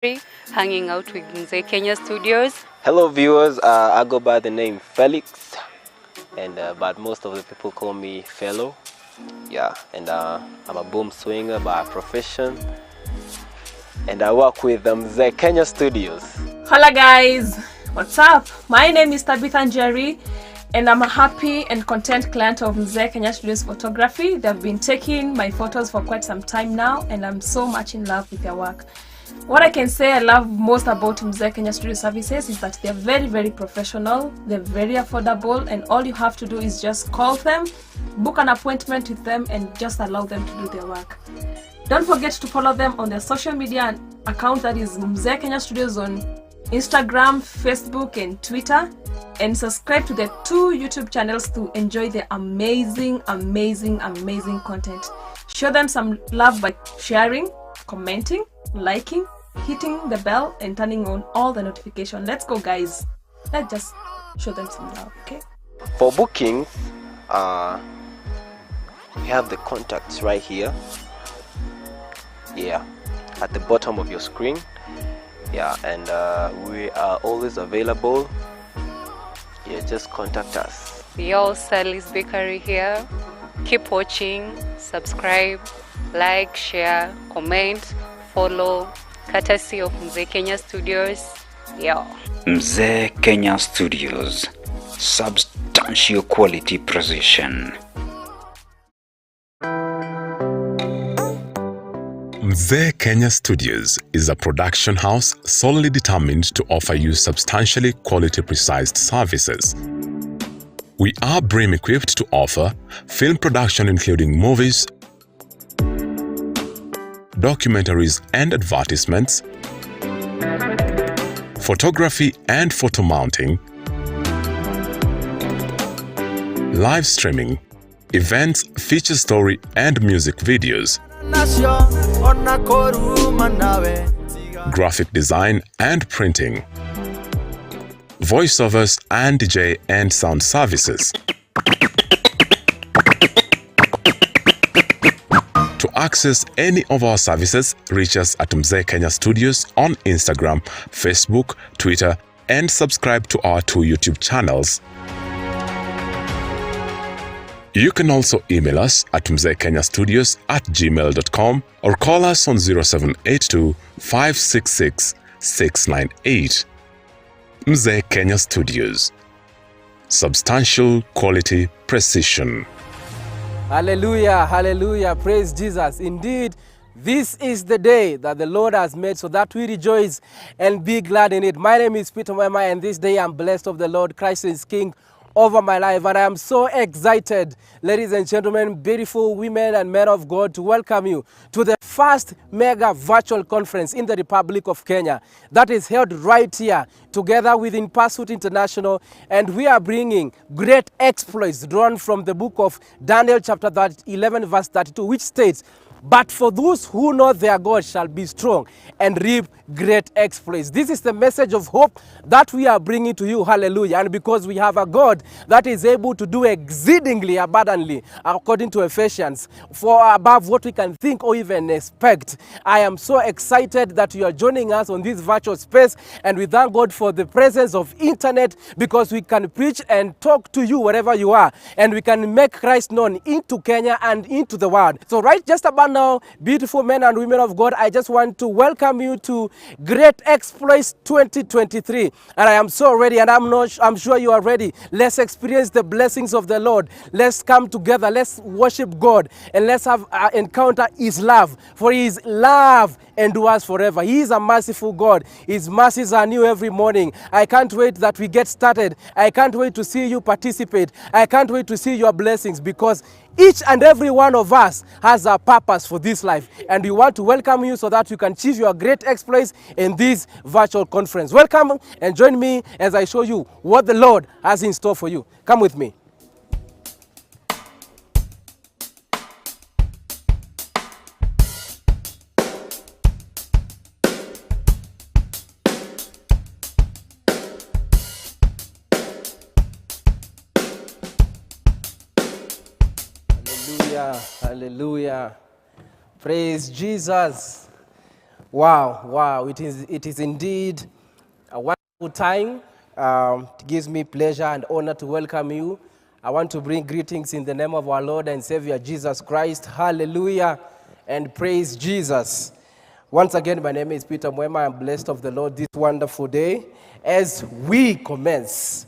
Hanging out with Mzee Kenya Studios. Hello viewers, I go by the name Felix, and but most of the people call me Fellow. Yeah, and I'm a boom swinger by profession, and I work with Mzee Kenya Studios. Hola guys, what's up? My name is Tabitha Njeri, and I'm a happy and content client of Mzee Kenya Studios Photography. They've been taking my photos for quite some time now, and I'm so much in love with their work. What I can say I love most about Mzee Kenya Studio Services is that they're very, very professional, they're very affordable, and all you have to do is just call them, book an appointment with them, and just allow them to do their work. Don't forget to follow them on their social media account, that is Mzee Kenya Studios on Instagram, Facebook, and Twitter, and subscribe to their two YouTube channels to enjoy the amazing, amazing, amazing content. Show them some love by sharing, commenting, liking, hitting the bell, and turning on all the notifications. Let's go, guys. Let's just show them some love, okay? For bookings, we have the contacts right here. Yeah, at the bottom of your screen. Yeah, and we are always available. Yeah, just contact us. We all Sally's Bakery here. Keep watching, subscribe, like, share, comment, follow, courtesy of Mzee Kenya Studios. Yeah. Mzee Kenya Studios, substantial quality precision. Mzee Kenya Studios is a production house solely determined to offer you substantially quality precise services. We are brim equipped to offer film production including movies, documentaries and advertisements, photography and photo mounting, live streaming, events, feature story and music videos, graphic design and printing, voiceovers and DJ and sound services. To access any of our services, reach us at Mzee Kenya Studios on Instagram, Facebook, Twitter, and subscribe to our two YouTube channels. You can also email us at mzeekenyastudios@gmail.com or call us on 0782 566 698. Mzee Kenya Studios. Substantial quality precision. Hallelujah, hallelujah, praise Jesus. Indeed, this is the day that the Lord has made so that we rejoice and be glad in it. My name is Peter Mwema, and this day I'm blessed of the Lord. Christ is King over my life, and I am so excited, ladies and gentlemen, beautiful women and men of God, to welcome you to the first mega virtual conference in the Republic of Kenya that is held right here together with In Pursuit International, and we are bringing great exploits drawn from the book of Daniel chapter 11 verse 32, which states, "But for those who know their God shall be strong and reap great exploits." This is the message of hope that we are bringing to you. Hallelujah. And because we have a God that is able to do exceedingly abundantly, according to Ephesians, for above what we can think or even expect. I am so excited that you are joining us on this virtual space, and we thank God for the presence of internet, because we can preach and talk to you wherever you are, and we can make Christ known into Kenya and into the world. So right just about now, beautiful men and women of God, I just want to welcome you to Great Exploits 2023, and I am so ready, and I'm sure you are ready. Let's experience the blessings of the Lord. Let's come together. Let's worship God, and let's have encounter His love, for His love endures forever. He is a merciful God. His mercies are new every morning. I can't wait that we get started. I can't wait to see you participate. I can't wait to see your blessings, because each and every one of us has a purpose for this life, and we want to welcome you so that you can achieve your great exploits in this virtual conference. Welcome and join me as I show you what the Lord has in store for you. Come with me. Hallelujah, hallelujah. Praise Jesus. Wow, wow, it is indeed a wonderful time. It gives me pleasure and honor to welcome you. I want to bring greetings in the name of our Lord and Savior Jesus Christ. Hallelujah and praise Jesus. Once again, my name is Peter Mwema. I'm blessed of the Lord this wonderful day as we commence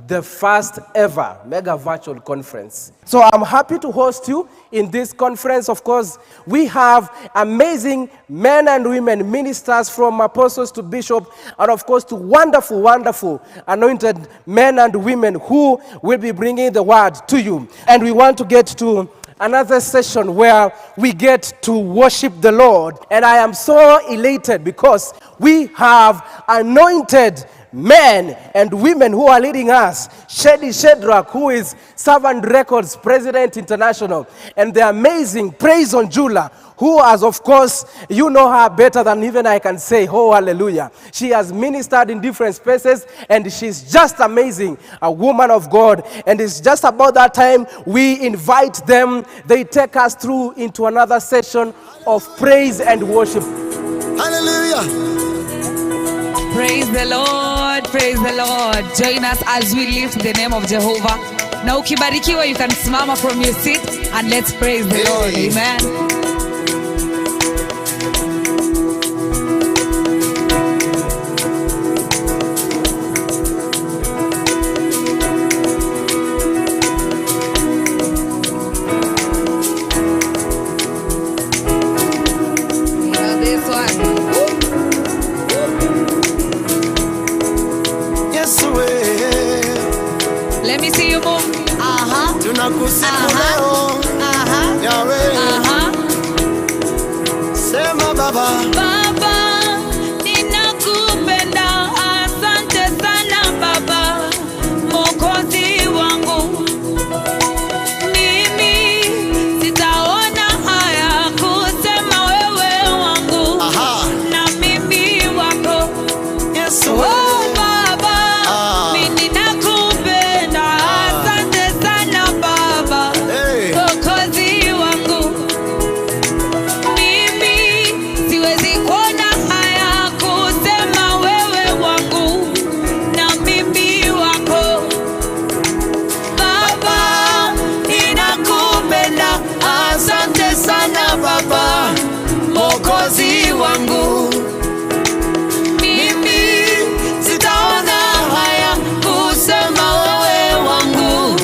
the first ever mega virtual conference. So I'm happy to host you in this conference. Of course, we have amazing men and women, ministers from apostles to bishop, and of course to wonderful, wonderful anointed men and women who will be bringing the word to you. And we want to get to another session where we get to worship the Lord. And I am so elated because we have anointed men and women who are leading us. Shady Shedrack, who is Servant Records President International, and the amazing Praise Onjula, who has, of course, you know her better than even I can say. Oh, hallelujah. She has ministered in different spaces, and she's just amazing, a woman of God. And it's just about that time we invite them. They take us through into another session of praise and worship. Hallelujah. Praise the Lord, praise the Lord. Join us as we lift the name of Jehovah. Na ukibarikiwa, you can simama from your seat and let's praise the Lord. Hey. Amen. You know this one. Yesu we, Let me see you move. Aha. Tunakusifu Aha. leo. Aha. Yawe, Aha. sema Baba, Baba, ninakupenda, asante sana Baba, Mwokozi wangu. Mimi sitaona haya kusema wewe wangu Aha. na mimi wako. Yesu we, Oh Baba, Ah. mimi ninakupenda, asante sana Baba, Hey. Mwokozi wangu. Mimi siwezi kuona haya kusema wewe wangu na mimi wako. Baba, ninakupenda, asante sana Baba, Mwokozi wangu. Mimi sitaona haya kusema wewe wangu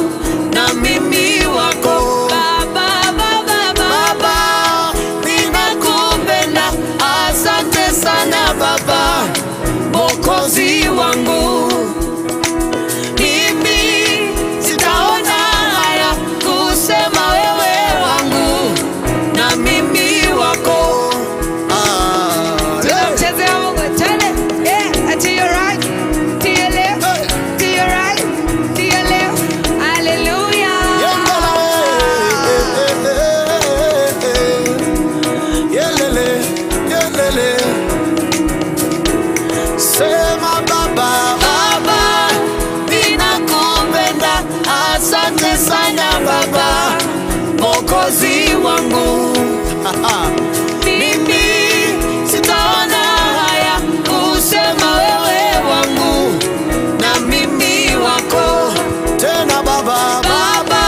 na mimi wako. Baba, Baba, Baba, Baba, ninakupenda, asante sana Baba, Mwokozi wangu. Mimi sitaona haya kusema wewe wangu na mimi wako. Ah, hey. Tunamchezea Mungu. Twende. Yeah, to your right, to your left, Hey. to your right, to your left. Hallelujah. Yendele, eh, eh, eh, eh. Yelele, yelele. Sema Baba, Baba, ninakupenda, asante sana Baba, Mwokozi wangu. Mimi sitaona haya kusema wewe wangu na mimi wako. Tena Baba, Baba,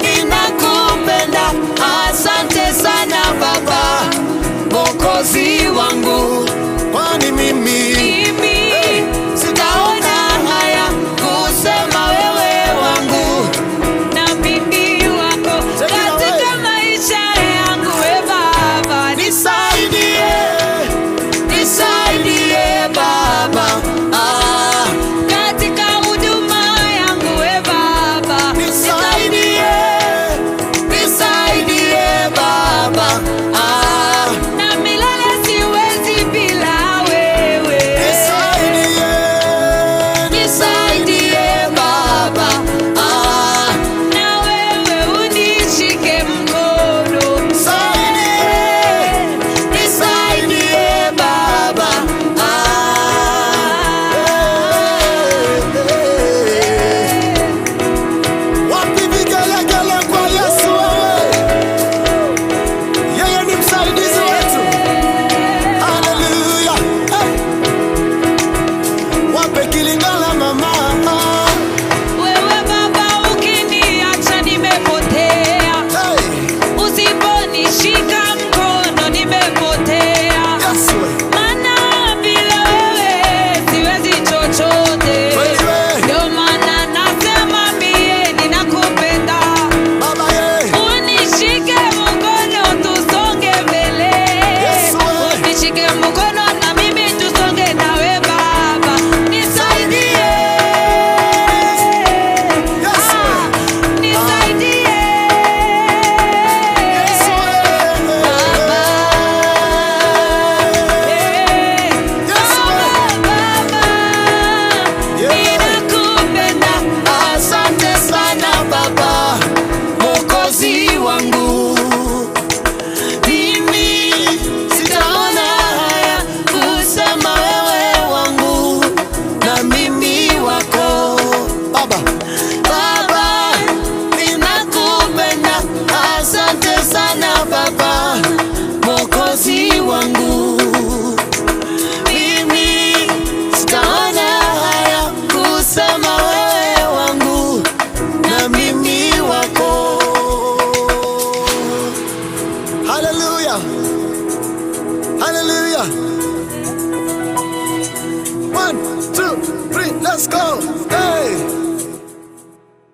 ninakupenda, asante sana Baba, Mwokozi wangu. Kwani mimi Mimi sitaona haya kusema wewe wangu na mimi wako Take it away. katika maisha yangu.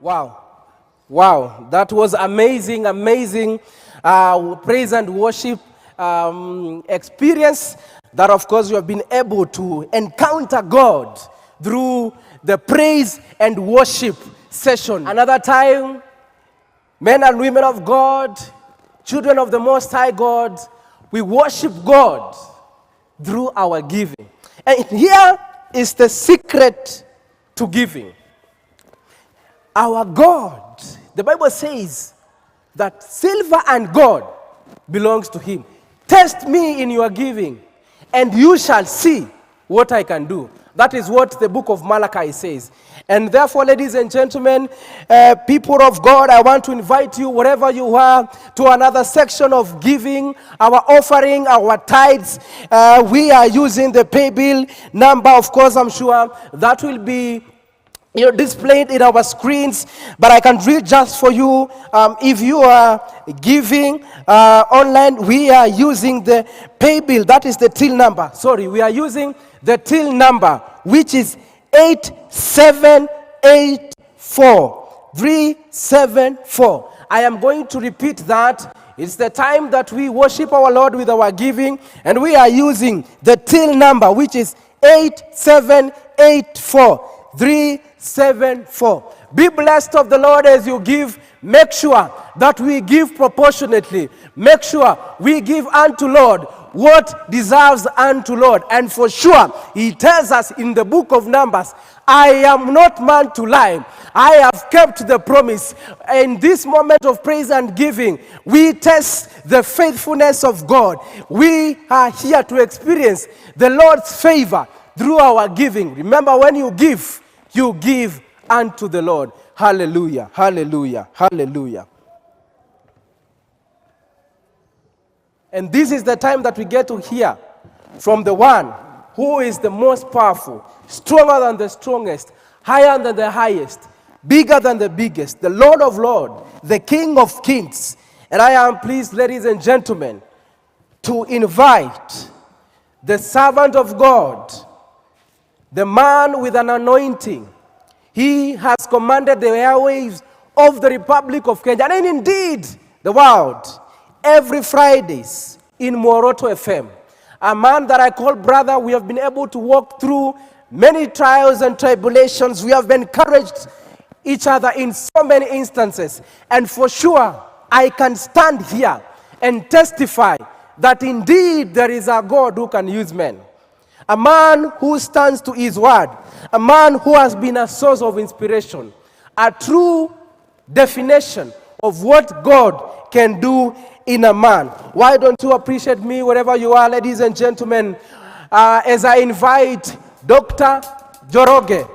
Wow. Wow. That was amazing, amazing praise and worship experience that, of course, you have been able to encounter God through the praise and worship session. Another time, men and women of God, children of the Most High God, we worship God through our giving. And here is the secret to giving. Our God, the Bible says that silver and gold belongs to him. Test me in your giving, and you shall see what I can do. That is what the book of Malachi says. And therefore, ladies and gentlemen, people of God, I want to invite you, wherever you are, to another section of giving, our offering, our tithes. We are using the pay bill number. Of course, I'm sure that will be displayed in our screens, but I can read just for you. If you are giving online, we are using the pay bill. That is the till number. Sorry, we are using the till number, which is 8784374. I am going to repeat that. It's the time that we worship our Lord with our giving, and we are using the till number, which is 8784374. Be blessed of the Lord as you give. Make sure that we give proportionately. Make sure we give unto Lord what deserves unto Lord. And for sure, he tells us in the book of Numbers, I am not man to lie. I have kept the promise. In this moment of praise and giving, we test the faithfulness of God. We are here to experience the Lord's favor through our giving. Remember, when you give unto the Lord. Hallelujah, hallelujah, hallelujah. And this is the time that we get to hear from the one who is the most powerful, stronger than the strongest, higher than the highest, bigger than the biggest, the Lord of Lords, the King of Kings. And I am pleased, ladies and gentlemen, to invite the servant of God, the man with an anointing. He has commanded the airwaves of the Republic of Kenya, and indeed the world, every Fridays in Muoroto FM. A man that I call brother. We have been able to walk through many trials and tribulations. We have encouraged each other in so many instances. And for sure, I can stand here and testify that indeed there is a God who can use men. A man who stands to his word. A man who has been a source of inspiration. A true definition of what God can do in a man. Why don't you appreciate me wherever you are, ladies and gentlemen, as I invite Dr. Njoroge.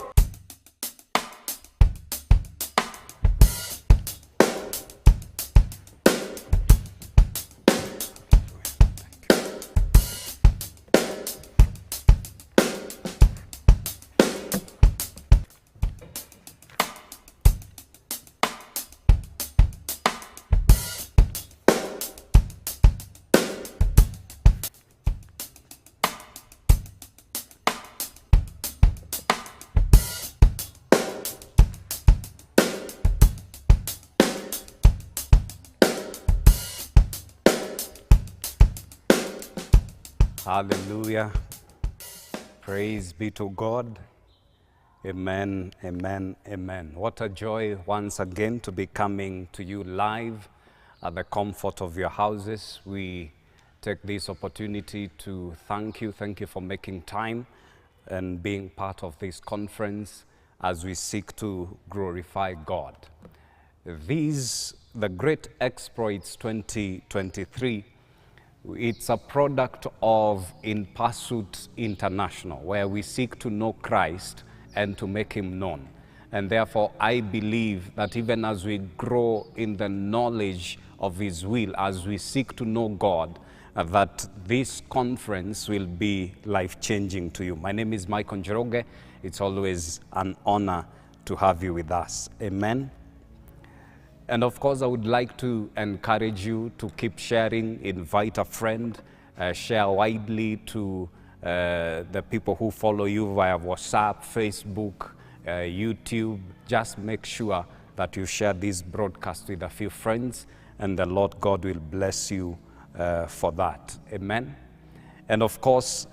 Hallelujah. Praise be to God. Amen, amen, amen. What a joy once again to be coming to you live at the comfort of your houses. We take this opportunity to thank you. Thank you for making time and being part of this conference as we seek to glorify God. These, the Great Exploits 2023, it's a product of In Pursuit International, where we seek to know Christ and to make him known. And therefore, I believe that even as we grow in the knowledge of his will, as we seek to know God, that this conference will be life-changing to you. My name is Michael Njoroge. It's always an honor to have you with us. Amen. And of course, I would like to encourage you to keep sharing, invite a friend, share widely to the people who follow you via WhatsApp, Facebook, YouTube. Just make sure that you share this broadcast with a few friends, and the Lord God will bless you for that. Amen. And of course,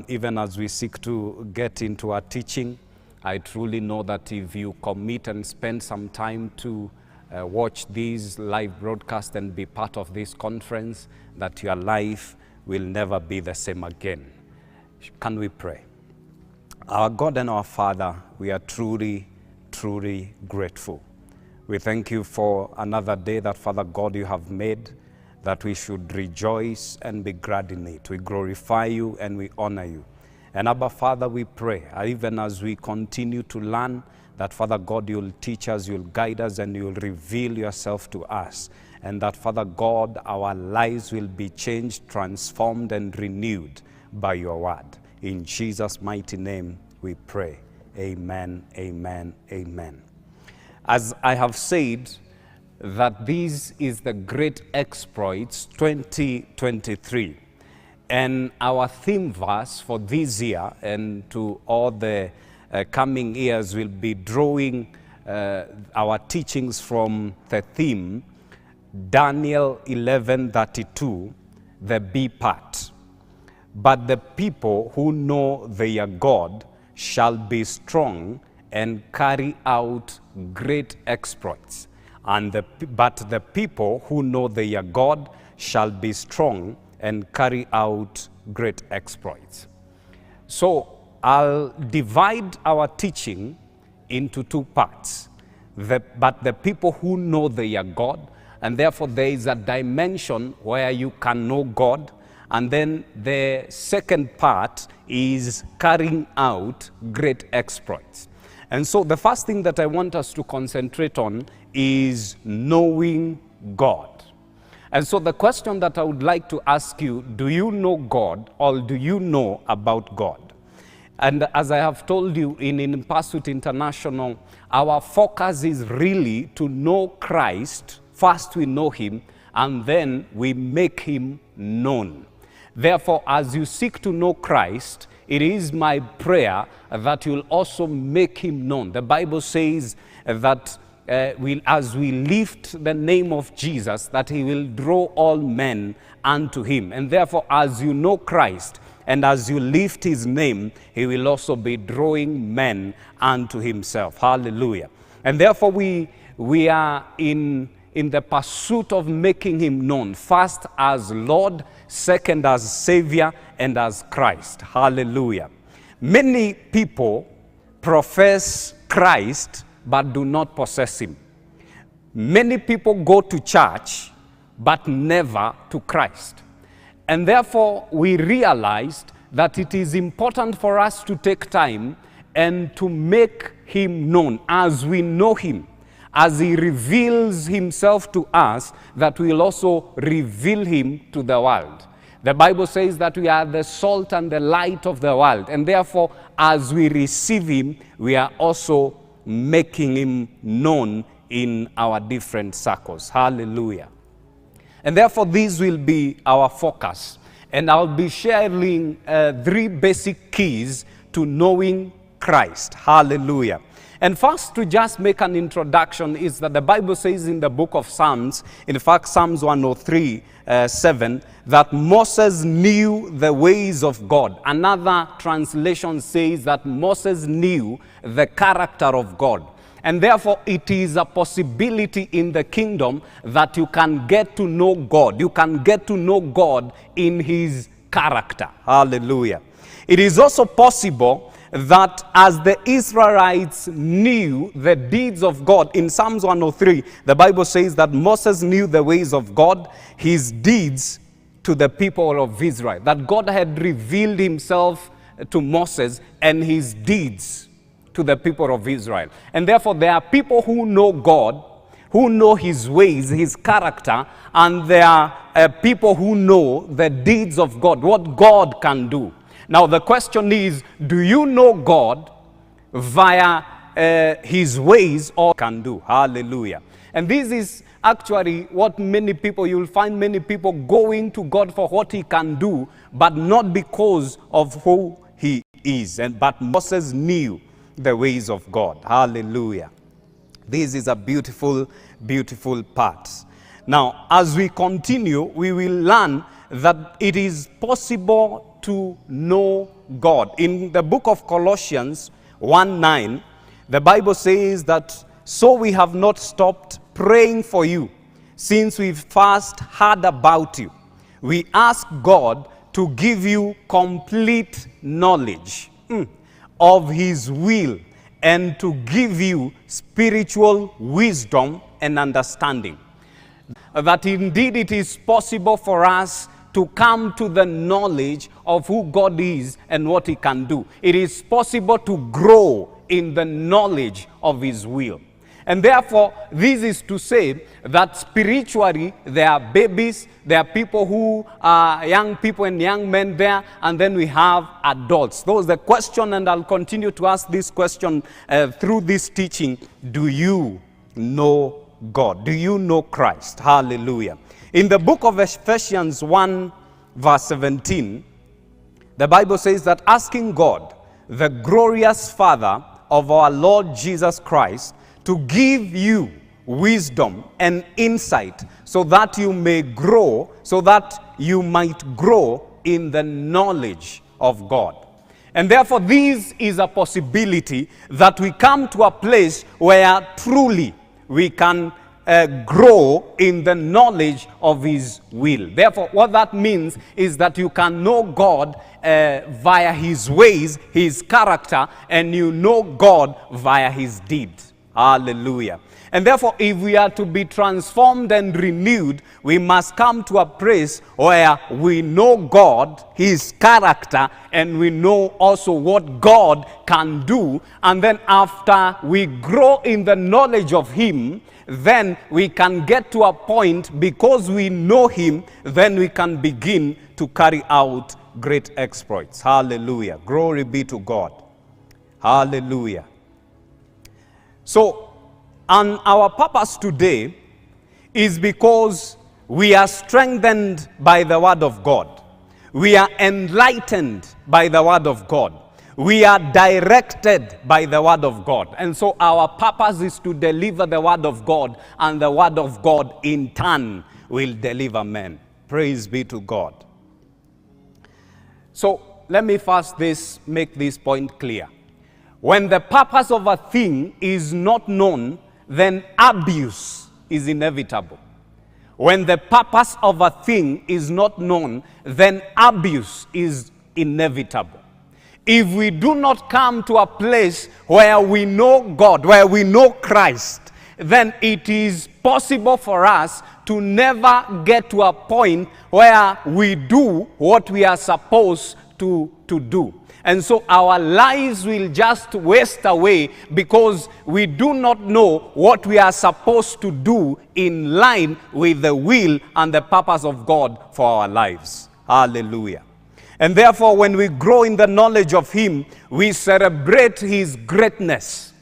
even as we seek to get into our teaching, I truly know that if you commit and spend some time to watch these live broadcasts and be part of this conference, that your life will never be the same again. Can we pray? Our God and our Father, we are truly, truly grateful. We thank you for another day that, Father God, you have made, that we should rejoice and be glad in it. We glorify you and we honor you. And Abba, Father, we pray, even as we continue to learn, that, Father God, you'll teach us, you'll guide us, and you'll reveal yourself to us. And that, Father God, our lives will be changed, transformed, and renewed by your word. In Jesus' mighty name we pray. Amen, amen, amen. As I have said, that this is the Great Exploits 2023. And our theme verse for this year and to all the coming years will be drawing our teachings from the theme, Daniel 11:32, the B part. But the people who know their God shall be strong and carry out great exploits. But the people who know their God shall be strong and carry out great exploits. So I'll divide our teaching into two parts. But the people who know their God, and therefore there is a dimension where you can know God. And then the second part is carrying out great exploits. And so the first thing that I want us to concentrate on is knowing God. And so the question that I would like to ask you, do you know God or do you know about God? And as I have told you in Pursuit International, our focus is really to know Christ. First we know him, and then we make him known. Therefore, as you seek to know Christ, it is my prayer that you'll also make him known. The Bible says that as we lift the name of Jesus, that he will draw all men unto him. And therefore, as you know Christ, and as you lift his name, he will also be drawing men unto himself. Hallelujah. And therefore, we are in the pursuit of making him known, first as Lord, second as Savior, and as Christ. Hallelujah. Many people profess Christ but do not possess him. Many people go to church but never to Christ. And therefore, we realized that it is important for us to take time and to make him known as we know him. As he reveals himself to us, that we will also reveal him to the world. The Bible says that we are the salt and the light of the world. And therefore, as we receive him, we are also making him known in our different circles. Hallelujah. And therefore, this will be our focus. And I'll be sharing three basic keys to knowing Christ. Hallelujah. And first, to just make an introduction, is that the Bible says in the book of Psalms, in fact, Psalms 103:7, that Moses knew the ways of God. Another translation says that Moses knew the character of God. And therefore, it is a possibility in the kingdom that you can get to know God. You can get to know God in his character. Hallelujah. It is also possible that as the Israelites knew the deeds of God, in Psalms 103, the Bible says that Moses knew the ways of God, his deeds to the people of Israel. That God had revealed himself to Moses and his deeds to the people of Israel. And therefore, there are people who know God, who know his ways, his character, and there are people who know the deeds of God, what God can do. Now, the question is, do you know God via his ways or can do? Hallelujah. And this is actually what many people, you'll find many people going to God for what he can do, but not because of who he is. But Moses knew the ways of God. Hallelujah. This is a beautiful, beautiful part. Now, as we continue, we will learn that it is possible to know God. In the book of Colossians 1:9, the Bible says that, "So we have not stopped praying for you since we first heard about you. We ask God to give you complete knowledge of His will and to give you spiritual wisdom and understanding." That indeed it is possible for us to come to the knowledge of who God is and what He can do. It is possible to grow in the knowledge of His will. And therefore, this is to say that spiritually, there are babies, there are people who are young people and young men there, and then we have adults. Those the question, and I'll continue to ask this question through this teaching: do you know God? Do you know Christ? Hallelujah. In the book of Ephesians 1, verse 17, the Bible says that asking God, the glorious Father of our Lord Jesus Christ, to give you wisdom and insight so that you may grow, so that you might grow in the knowledge of God. And therefore, this is a possibility that we come to a place where truly we can grow in the knowledge of His will. Therefore, what that means is that you can know God via His ways, His character, and you know God via His deeds. Hallelujah. And therefore, if we are to be transformed and renewed, we must come to a place where we know God, His character, and we know also what God can do. And then after we grow in the knowledge of Him, then we can get to a point, because we know Him, then we can begin to carry out great exploits. Hallelujah. Glory be to God. Hallelujah. So, and our purpose today is because we are strengthened by the Word of God. We are enlightened by the Word of God. We are directed by the Word of God. And so our purpose is to deliver the Word of God, and the Word of God in turn will deliver men. Praise be to God. So let me first make this point clear. When the purpose of a thing is not known, then abuse is inevitable. When the purpose of a thing is not known, then abuse is inevitable. If we do not come to a place where we know God, where we know Christ, then it is possible for us to never get to a point where we do what we are supposed to do. And so our lives will just waste away because we do not know what we are supposed to do in line with the will and the purpose of God for our lives. Hallelujah. And therefore, when we grow in the knowledge of Him, we celebrate His greatness.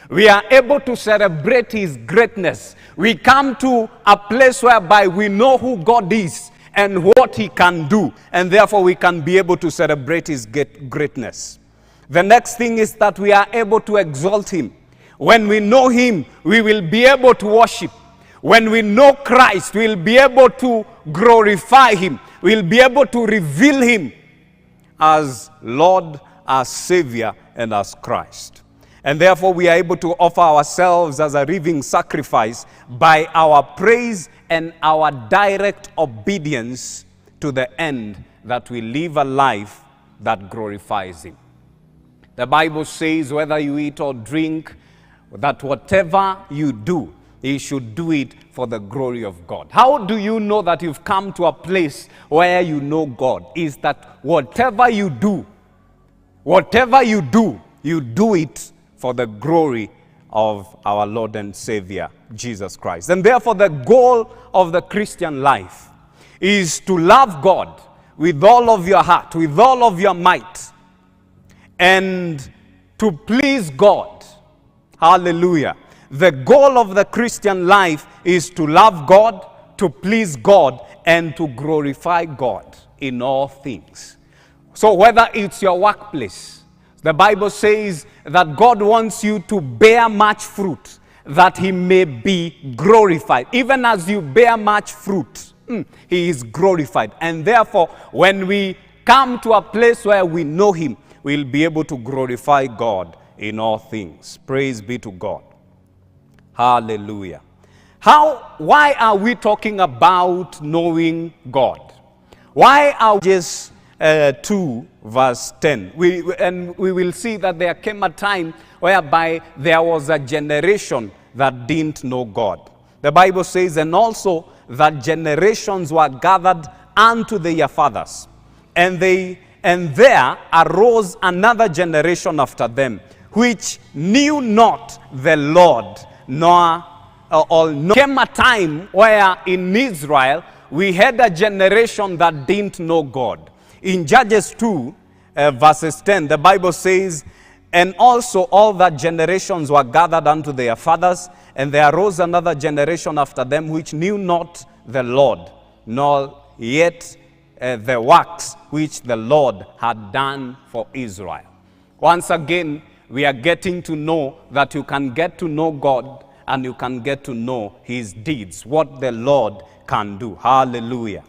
We are able to celebrate His greatness. We come to a place whereby we know who God is and what He can do, and therefore we can be able to celebrate His greatness. The next thing is that we are able to exalt Him. When we know Him, we will be able to worship. When we know Christ, we'll be able to glorify Him. We'll be able to reveal Him as Lord, as Savior, and as Christ. And therefore, we are able to offer ourselves as a living sacrifice by our praise and our direct obedience to the end that we live a life that glorifies Him. The Bible says whether you eat or drink, that whatever you do, you should do it for the glory of God. How do you know that you've come to a place where you know God? Is that whatever you do, you do it for the glory of our Lord and Savior, Jesus Christ. And therefore, the goal of the Christian life is to love God with all of your heart, with all of your might, and to please God. Hallelujah. The goal of the Christian life is to love God, to please God, and to glorify God in all things. So whether it's your workplace, the Bible says that God wants you to bear much fruit. that he may be glorified. Even as you bear much fruit, he is glorified. And therefore, when we come to a place where we know him, we'll be able to glorify God in all things. Praise be to God. Hallelujah. Why are we talking about knowing God? Why are we just 2 verse 10? We will see that there came a time whereby there was a generation that didn't know God. The Bible says, and also that generations were gathered unto their fathers, and there arose another generation after them, which knew not the Lord, nor all. Came a time where in Israel we had a generation that didn't know God. In Judges 2, verses 10, the Bible says, and also all that generations were gathered unto their fathers, and there arose another generation after them, which knew not the Lord, nor yet the works which the Lord had done for Israel. Once again, we are getting to know that you can get to know God and you can get to know his deeds, what the Lord can do. Hallelujah.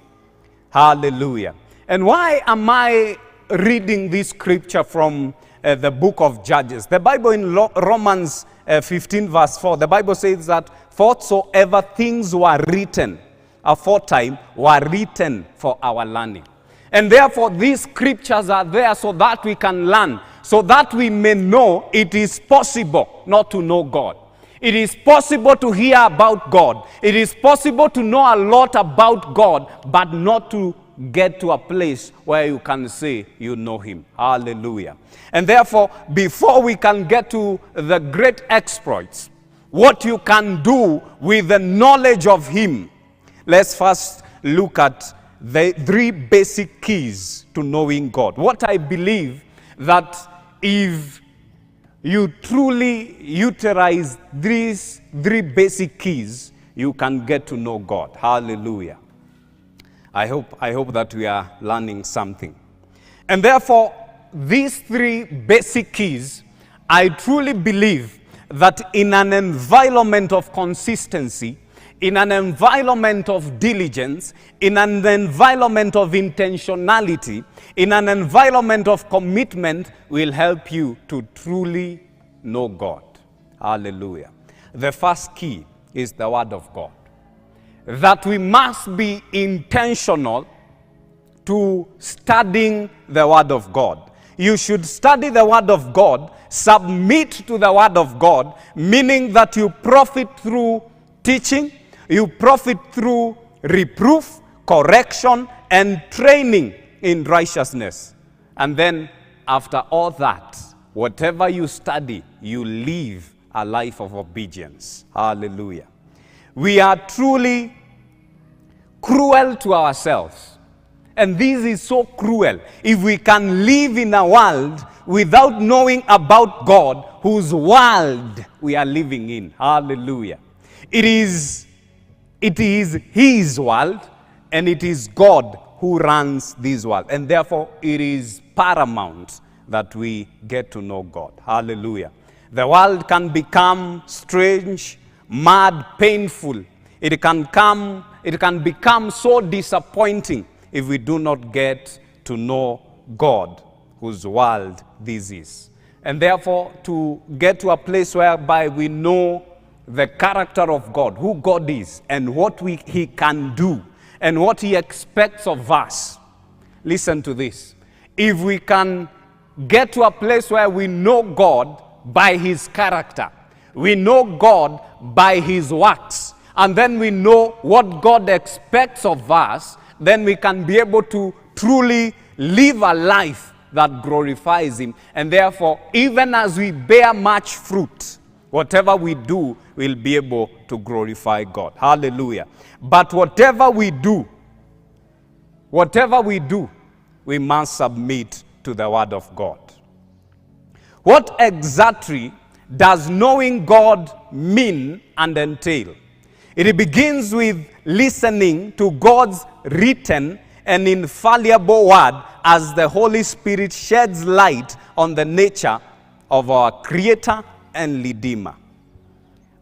Hallelujah. And why am I reading this scripture from the book of Judges? The Bible in Romans 15 verse 4, the Bible says that whatsoever things were written aforetime were written for our learning. And therefore these scriptures are there so that we can learn, so that we may know it is possible not to know God. It is possible to hear about God. It is possible to know a lot about God, but not to get to a place where you can say you know him. Hallelujah. And therefore, before we can get to the great exploits, what you can do with the knowledge of him, let's first look at the three basic keys to knowing God. What I believe that if you truly utilize these three basic keys, you can get to know God. Hallelujah. I hope that we are learning something. And therefore, these three basic keys, I truly believe that in an environment of consistency, in an environment of diligence, in an environment of intentionality, in an environment of commitment, will help you to truly know God. Hallelujah. The first key is the Word of God. That we must be intentional to studying the Word of God. You should study the Word of God, submit to the Word of God, meaning that you profit through teaching, you profit through reproof, correction, and training in righteousness. And then after all that, whatever you study, you live a life of obedience. Hallelujah. We are truly cruel to ourselves. And this is so cruel. If we can live in a world without knowing about God, whose world we are living in. Hallelujah. It is his world, and it is God who runs this world. And therefore, it is paramount that we get to know God. Hallelujah. The world can become strange, mad, painful. It can become so disappointing if we do not get to know God, whose world this is. And therefore, to get to a place whereby we know the character of God, who God is, and what he can do, and what he expects of us. Listen to this. If we can get to a place where we know God by his character, we know God by his works, and then we know what God expects of us, then we can be able to truly live a life that glorifies him. And therefore, even as we bear much fruit, whatever we do will be able to glorify God. Hallelujah. But whatever we do, we must submit to the Word of God. What exactly does knowing God mean and entail? It begins with listening to God's written and infallible word as the Holy Spirit sheds light on the nature of our Creator and Redeemer.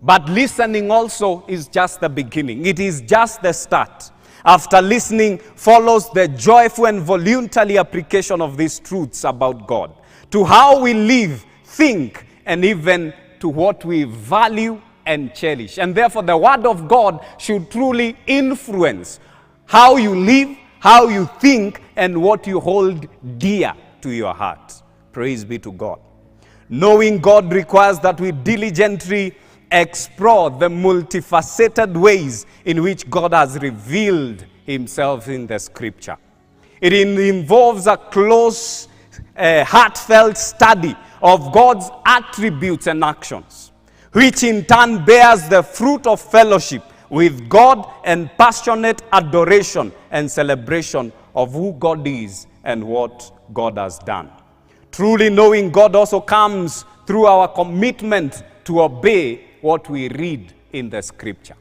But listening also is just the beginning. It is just the start. After listening follows the joyful and voluntary application of these truths about God to how we live, think, and even to what we value and cherish. And therefore, the Word of God should truly influence how you live, how you think, and what you hold dear to your heart. Praise be to God. Knowing God requires that we diligently explore the multifaceted ways in which God has revealed himself in the scripture. It involves a close, heartfelt study of God's attributes and actions, which in turn bears the fruit of fellowship with God and passionate adoration and celebration of who God is and what God has done. Truly knowing God also comes through our commitment to obey what we read in the scripture.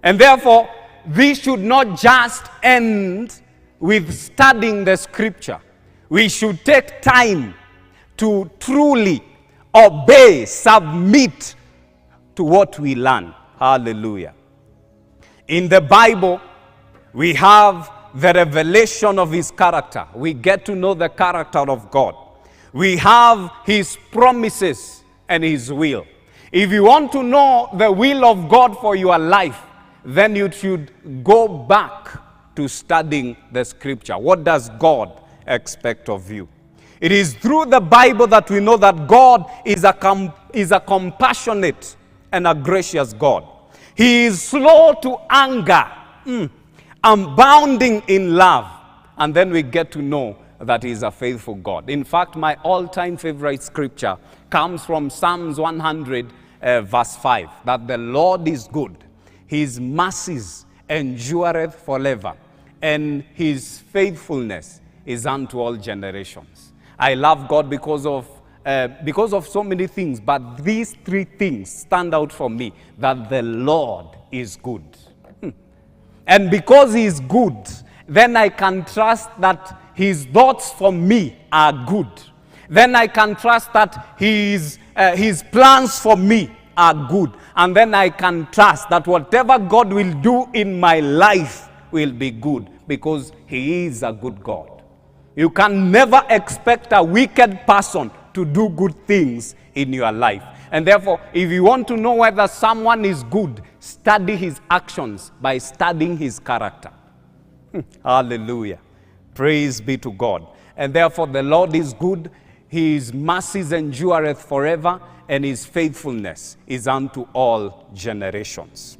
And therefore, this should not just end with studying the scripture. We should take time to truly obey, submit to what we learn. Hallelujah. In the Bible, we have the revelation of his character. We get to know the character of God. We have his promises and his will. If you want to know the will of God for your life, then you should go back to studying the scripture. What does God expect of you? It is through the Bible that we know that God is a compassionate and a gracious God. He is slow to anger, abounding in love. And then we get to know that he is a faithful God. In fact, my all-time favorite scripture comes from Psalms 100, verse 5, that the Lord is good, his mercies endureth forever, and his faithfulness is unto all generations. I love God because of so many things, but these three things stand out for me, that the Lord is good. And because he is good, then I can trust that his thoughts for me are good. Then I can trust that his plans for me are good. And then I can trust that whatever God will do in my life will be good, because he is a good God. You can never expect a wicked person to do good things in your life. And therefore, if you want to know whether someone is good, study his actions by studying his character. Hallelujah. Praise be to God. And therefore, the Lord is good. His mercies endureth forever, and his faithfulness is unto all generations.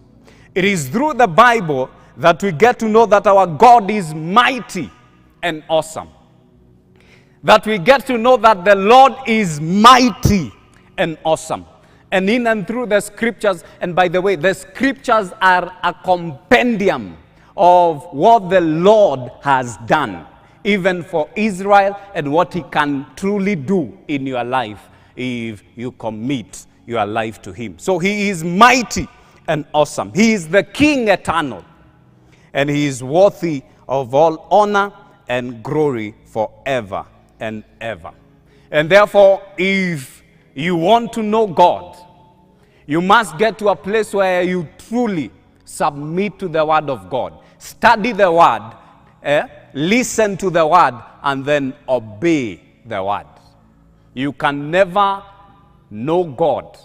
It is through the Bible that we get to know that our God is mighty and awesome. That we get to know that the Lord is mighty and awesome. And in and through the scriptures, and by the way, the scriptures are a compendium of what the Lord has done, even for Israel, and what he can truly do in your life if you commit your life to him. So he is mighty and awesome. He is the King eternal, and he is worthy of all honor and glory forever and ever. And therefore, if you want to know God, you must get to a place where you truly submit to the Word of God. Study the Word, listen to the Word, and then obey the Word. You can never know God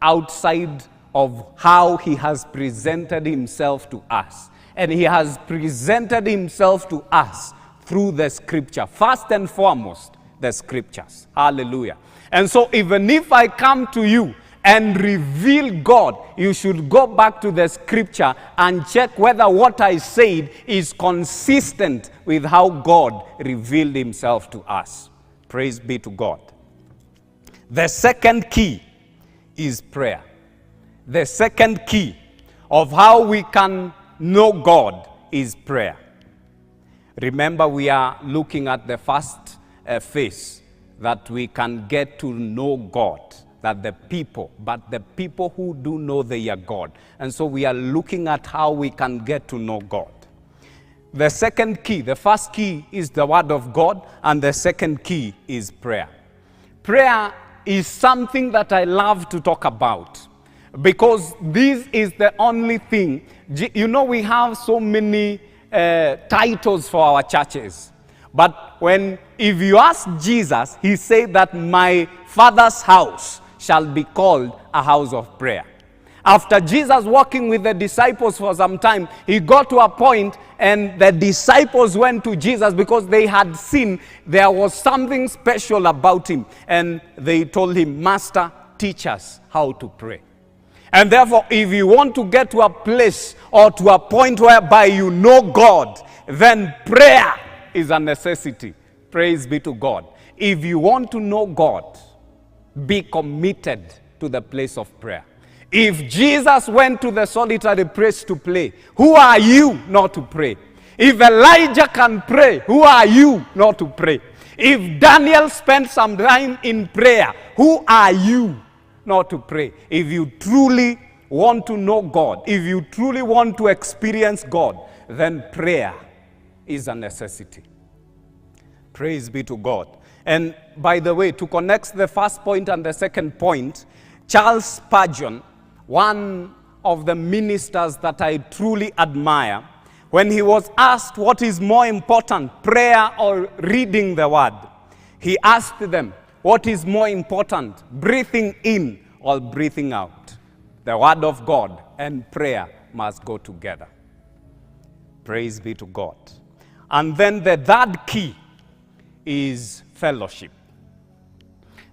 outside of how he has presented himself to us. And he has presented himself to us through the scripture. First and foremost, the scriptures. Hallelujah. And so even if I come to you and reveal God, you should go back to the scripture and check whether what I said is consistent with how God revealed himself to us. Praise be to God. The second key is prayer. The second key of how we can know God is prayer. Remember, we are looking at the first phase, that we can get to know God, that the people, but the people who do know they are God. And so we are looking at how we can get to know God. The second key, the first key is the Word of God, and the second key is prayer. Prayer is something that I love to talk about, Because this is the only thing. You know, we have so many titles for our churches. But if you ask Jesus, he said that my Father's house shall be called a house of prayer. After Jesus walking with the disciples for some time, he got to a point and the disciples went to Jesus because they had seen there was something special about him. And they told him, Master, teach us how to pray. And therefore, if you want to get to a place or to a point whereby you know God, then prayer is a necessity. Praise be to God. If you want to know God, be committed to the place of prayer. If Jesus went to the solitary place to pray, who are you not to pray? If Elijah can pray, who are you not to pray? If Daniel spent some time in prayer, who are you not to pray? If you truly want to know God, if you truly want to experience God, then prayer is a necessity. Praise be to God. And by the way, to connect the first point and the second point, Charles Spurgeon, one of the ministers that I truly admire, when he was asked what is more important, prayer or reading the word, he asked them, what is more important, breathing in or breathing out? The word of God and prayer must go together. Praise be to God. And then the third key is fellowship.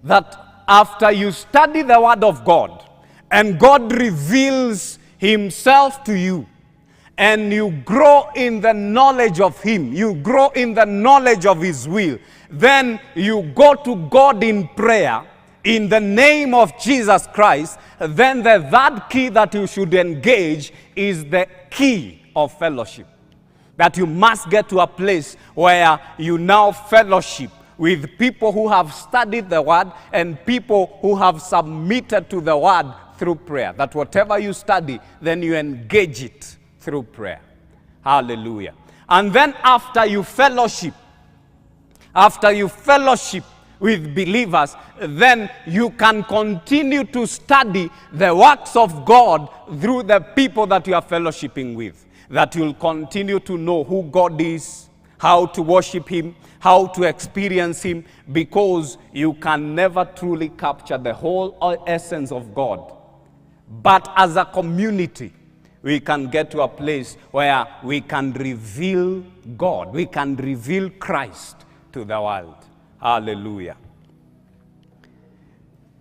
That after you study the word of God and God reveals himself to you and you grow in the knowledge of him, you grow in the knowledge of his will, then you go to God in prayer in the name of Jesus Christ. Then the third key that you should engage is the key of fellowship. That you must get to a place where you now fellowship with people who have studied the word and people who have submitted to the word through prayer. That whatever you study, then you engage it through prayer. Hallelujah. And then after you fellowship with believers, then you can continue to study the works of God through the people that you are fellowshipping with. That you'll continue to know who God is, how to worship him, how to experience him, because you can never truly capture the whole essence of God. But as a community, we can get to a place where we can reveal God, we can reveal Christ to the world. Hallelujah.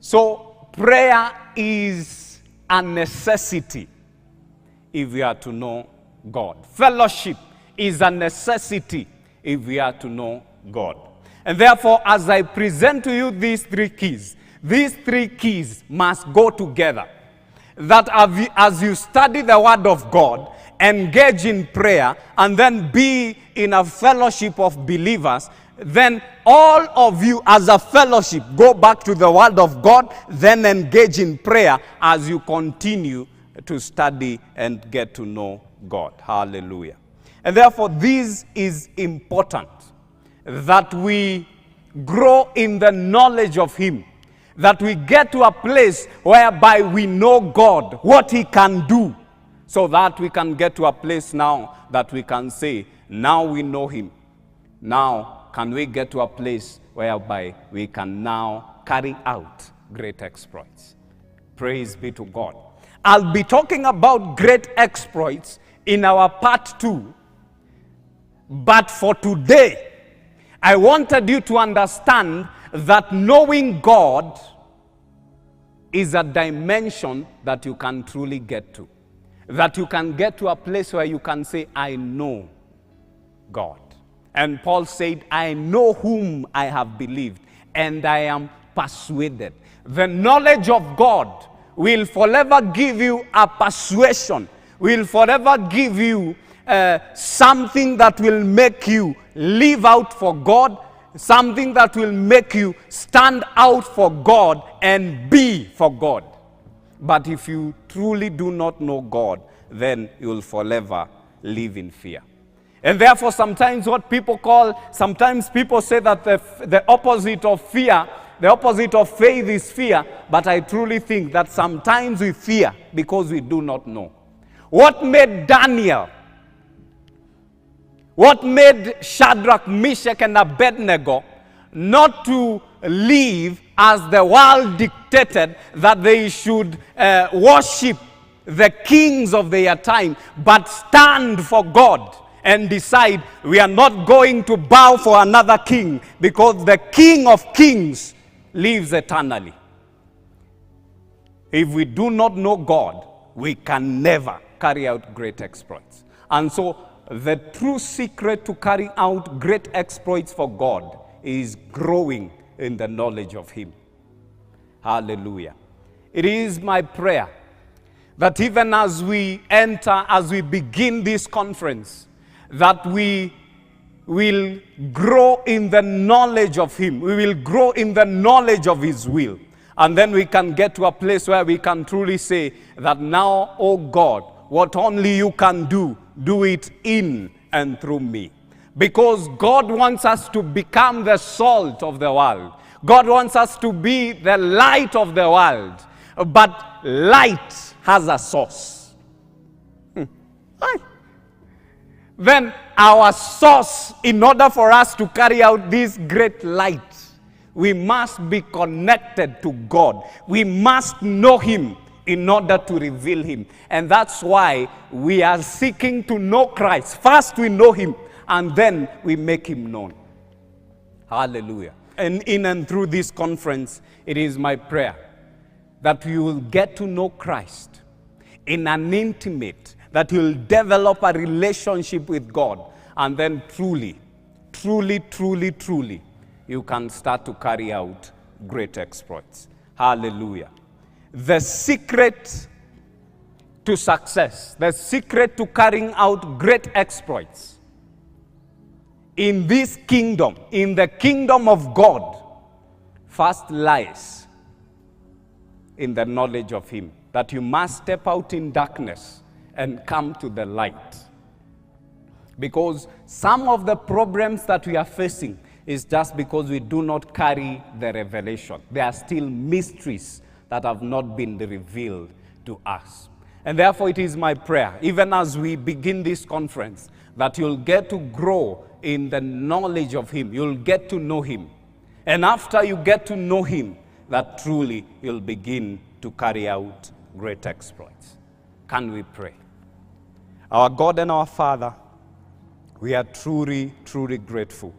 So prayer is a necessity if we are to know God. Fellowship is a necessity if we are to know God. And therefore, as I present to you these three keys must go together. That as you study the word of God, engage in prayer, and then be in a fellowship of believers, then all of you as a fellowship go back to the word of God, then engage in prayer as you continue to study and get to know God. Hallelujah. And therefore, this is important, that we grow in the knowledge of him, that we get to a place whereby we know God, what he can do, so that we can get to a place now that we can say, now we know him. Now can we get to a place whereby we can now carry out great exploits. Praise be to God. I'll be talking about great exploits in our part 2. But for today, I wanted you to understand that knowing God is a dimension that you can truly get to. That you can get to a place where you can say, I know God. And Paul said, I know whom I have believed, and I am persuaded. The knowledge of God will forever give you a persuasion, will forever give you something that will make you live out for God, something that will make you stand out for God and be for God. But if you truly do not know God, then you will forever live in fear. And therefore, sometimes what people call, sometimes people say that the opposite of fear, The opposite of faith is fear, but I truly think that sometimes we fear because we do not know. What made Daniel, what made Shadrach, Meshach, and Abednego not to live as the world dictated that they should worship the kings of their time, but stand for God and decide we are not going to bow for another king because the King of Kings lives eternally? If we do not know God, we can never carry out great exploits. And so the true secret to carrying out great exploits for God is growing in the knowledge of Him. Hallelujah. It is my prayer that even as we enter, as we begin this conference, that we will grow in the knowledge of Him. We will grow in the knowledge of His will. And then we can get to a place where we can truly say that now, oh God, what only you can do, do it in and through me. Because God wants us to become the salt of the world. God wants us to be the light of the world. But light has a source. Then our source, in order for us to carry out this great light, we must be connected to God. We must know Him in order to reveal Him. And that's why we are seeking to know Christ. First we know Him, and then we make Him known. Hallelujah. And in and through this conference, it is my prayer that you will get to know Christ in an intimate, that you will develop a relationship with God, and then truly, truly, truly, truly, you can start to carry out great exploits. Hallelujah. The secret to success, the secret to carrying out great exploits in this kingdom, in the kingdom of God, first lies in the knowledge of Him, that you must step out in darkness and come to the light. Because some of the problems that we are facing is just because we do not carry the revelation. There are still mysteries that have not been revealed to us. And therefore it is my prayer, even as we begin this conference, that you'll get to grow in the knowledge of Him. You'll get to know Him. And after you get to know Him, that truly you'll begin to carry out great exploits. Can we pray? Our God and our Father, we are truly, truly grateful.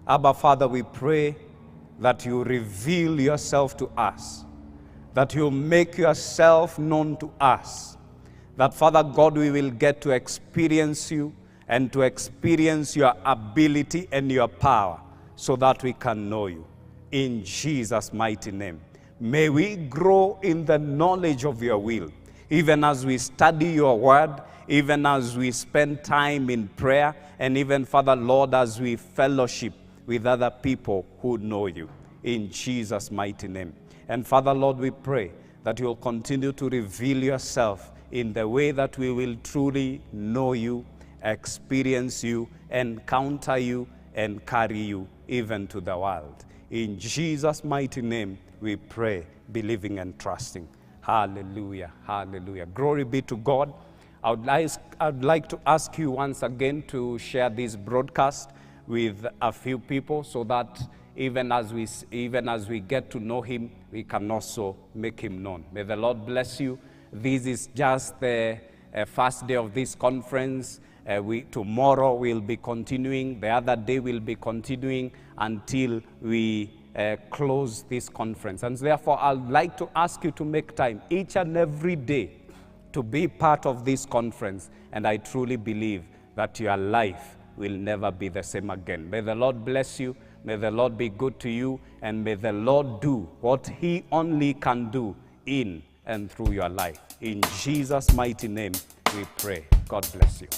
Abba, Father, we pray that you reveal yourself to us, that you make yourself known to us, that, Father God, we will get to experience you and to experience your ability and your power so that we can know you. In Jesus' mighty name. May we grow in the knowledge of your will, even as we study your word, even as we spend time in prayer, and even, Father Lord, as we fellowship with other people who know you. In Jesus' mighty name. And Father Lord, we pray that you'll continue to reveal yourself in the way that we will truly know you, experience you, encounter you, and carry you even to the world. In Jesus' mighty name, we pray, believing and trusting. Hallelujah, hallelujah. Glory be to God. I would like to ask you once again to share this broadcast with a few people so that even as we get to know Him, we can also make Him known. May the Lord bless you. This is just the first day of this conference. Tomorrow we'll be continuing. The other day we'll be continuing until we close this conference. And therefore, I'd like to ask you to make time each and every day to be part of this conference. And I truly believe that your life will never be the same again. May the Lord bless you. May the Lord be good to you. And may the Lord do what He only can do in and through your life. In Jesus' mighty name, we pray. God bless you.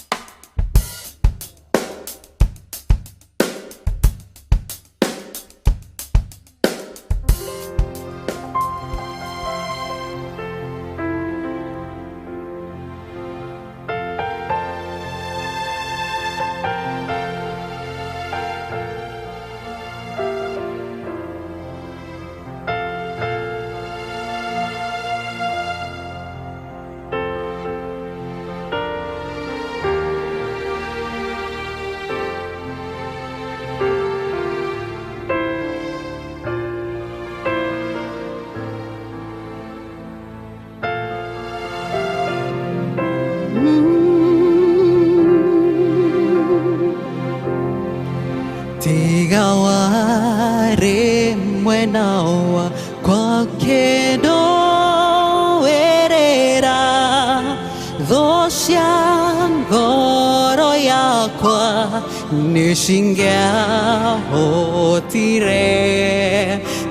mwena wakwa ũkĩndũĩrĩra thũ cia ngoro yakwa nĩcingĩahotire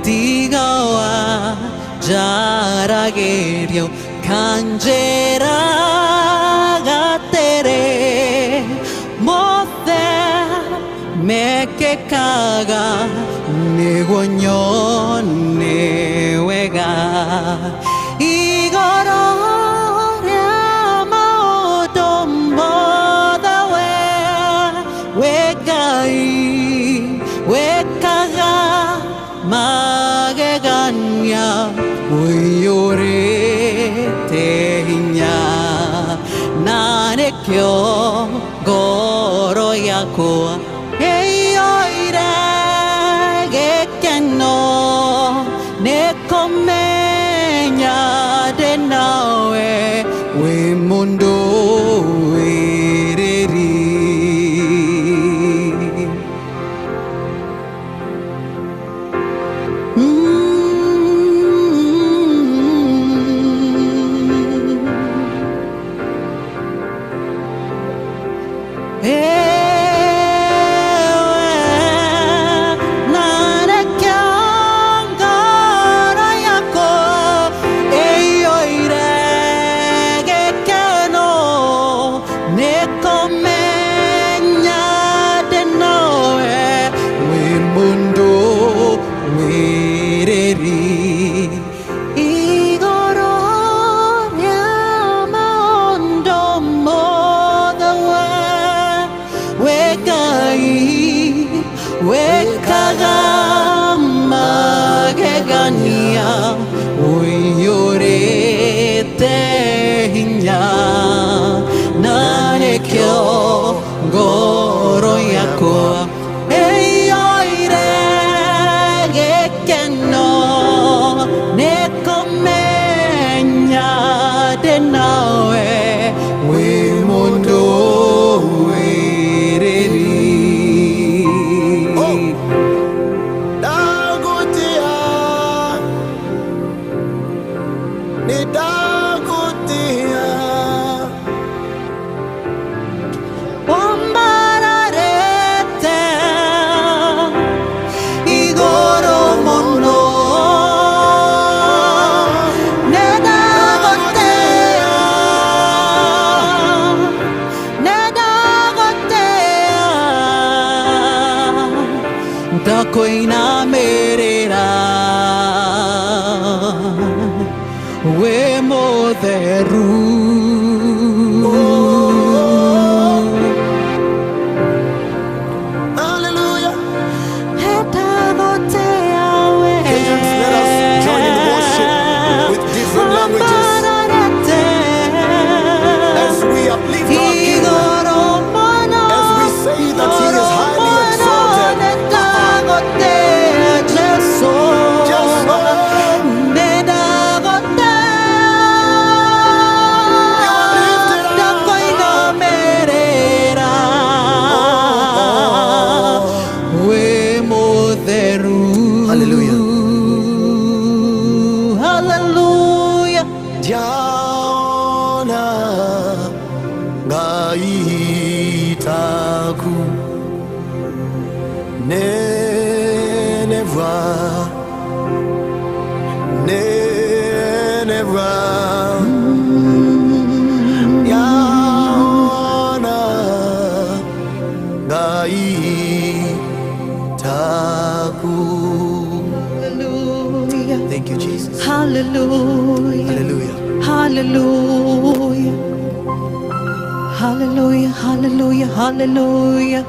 tiga wanjaragĩria ũkanjĩraga atĩrĩ mothe mekĩkaga nĩguo nyone wega igũrũ rĩa maũndũ mothe we wĩ Ngai wĩkaga magegania ũiyũrĩte hinya na nĩkĩo ngoro yakwa ĩiyũire gĩkeno nĩkũmenya ndĩ nawe wĩ mũndũ wĩrĩri. Wekaga magegania ũiyũrĩte hinya na nĩkĩo ngoro yakwa ĩiyũire gĩkeno nĩkũmenya ndĩ nawe wĩ mũndũ wĩrĩri. Dagutia, ni dagutia. Wambararete igũrũ mũno nĩndagũtĩĩa nĩndagũtĩĩa ndakũinamĩrĩra wĩ mũtheru. Hallelujah. Kenyans, Kenyans, let us join in worship with different languages as we uplift our King, as we say that He is highly exalted. Just You are lifted up. Hallelujah. Hallelujah. Jaona ngaitaku nenevwa nenevwa Yaona ngaitaku. Hallelujah. Thank you, Jesus. Hallelujah. Hallelujah. Hallelujah. Hallelujah. Hallelujah. Hallelujah.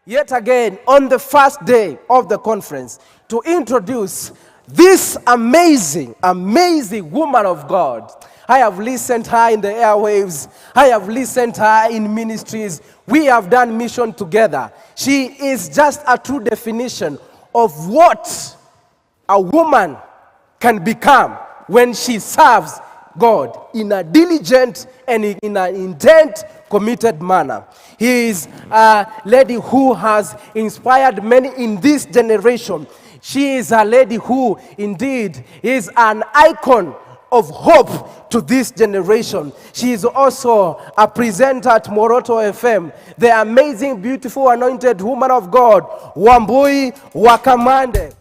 Yet again, on the first day of the conference, to introduce this amazing, amazing woman of God. I have listened her in the airwaves. I have listened her in ministries. We have done mission together. She is just a true definition of what a woman can become when she serves God in a diligent and in an intent committed manner. He is a lady who has inspired many in this generation. She is a lady who indeed is an icon of hope to this generation. She is also a presenter at Moroto FM, the amazing, beautiful, anointed woman of God, Wambui Wakamande.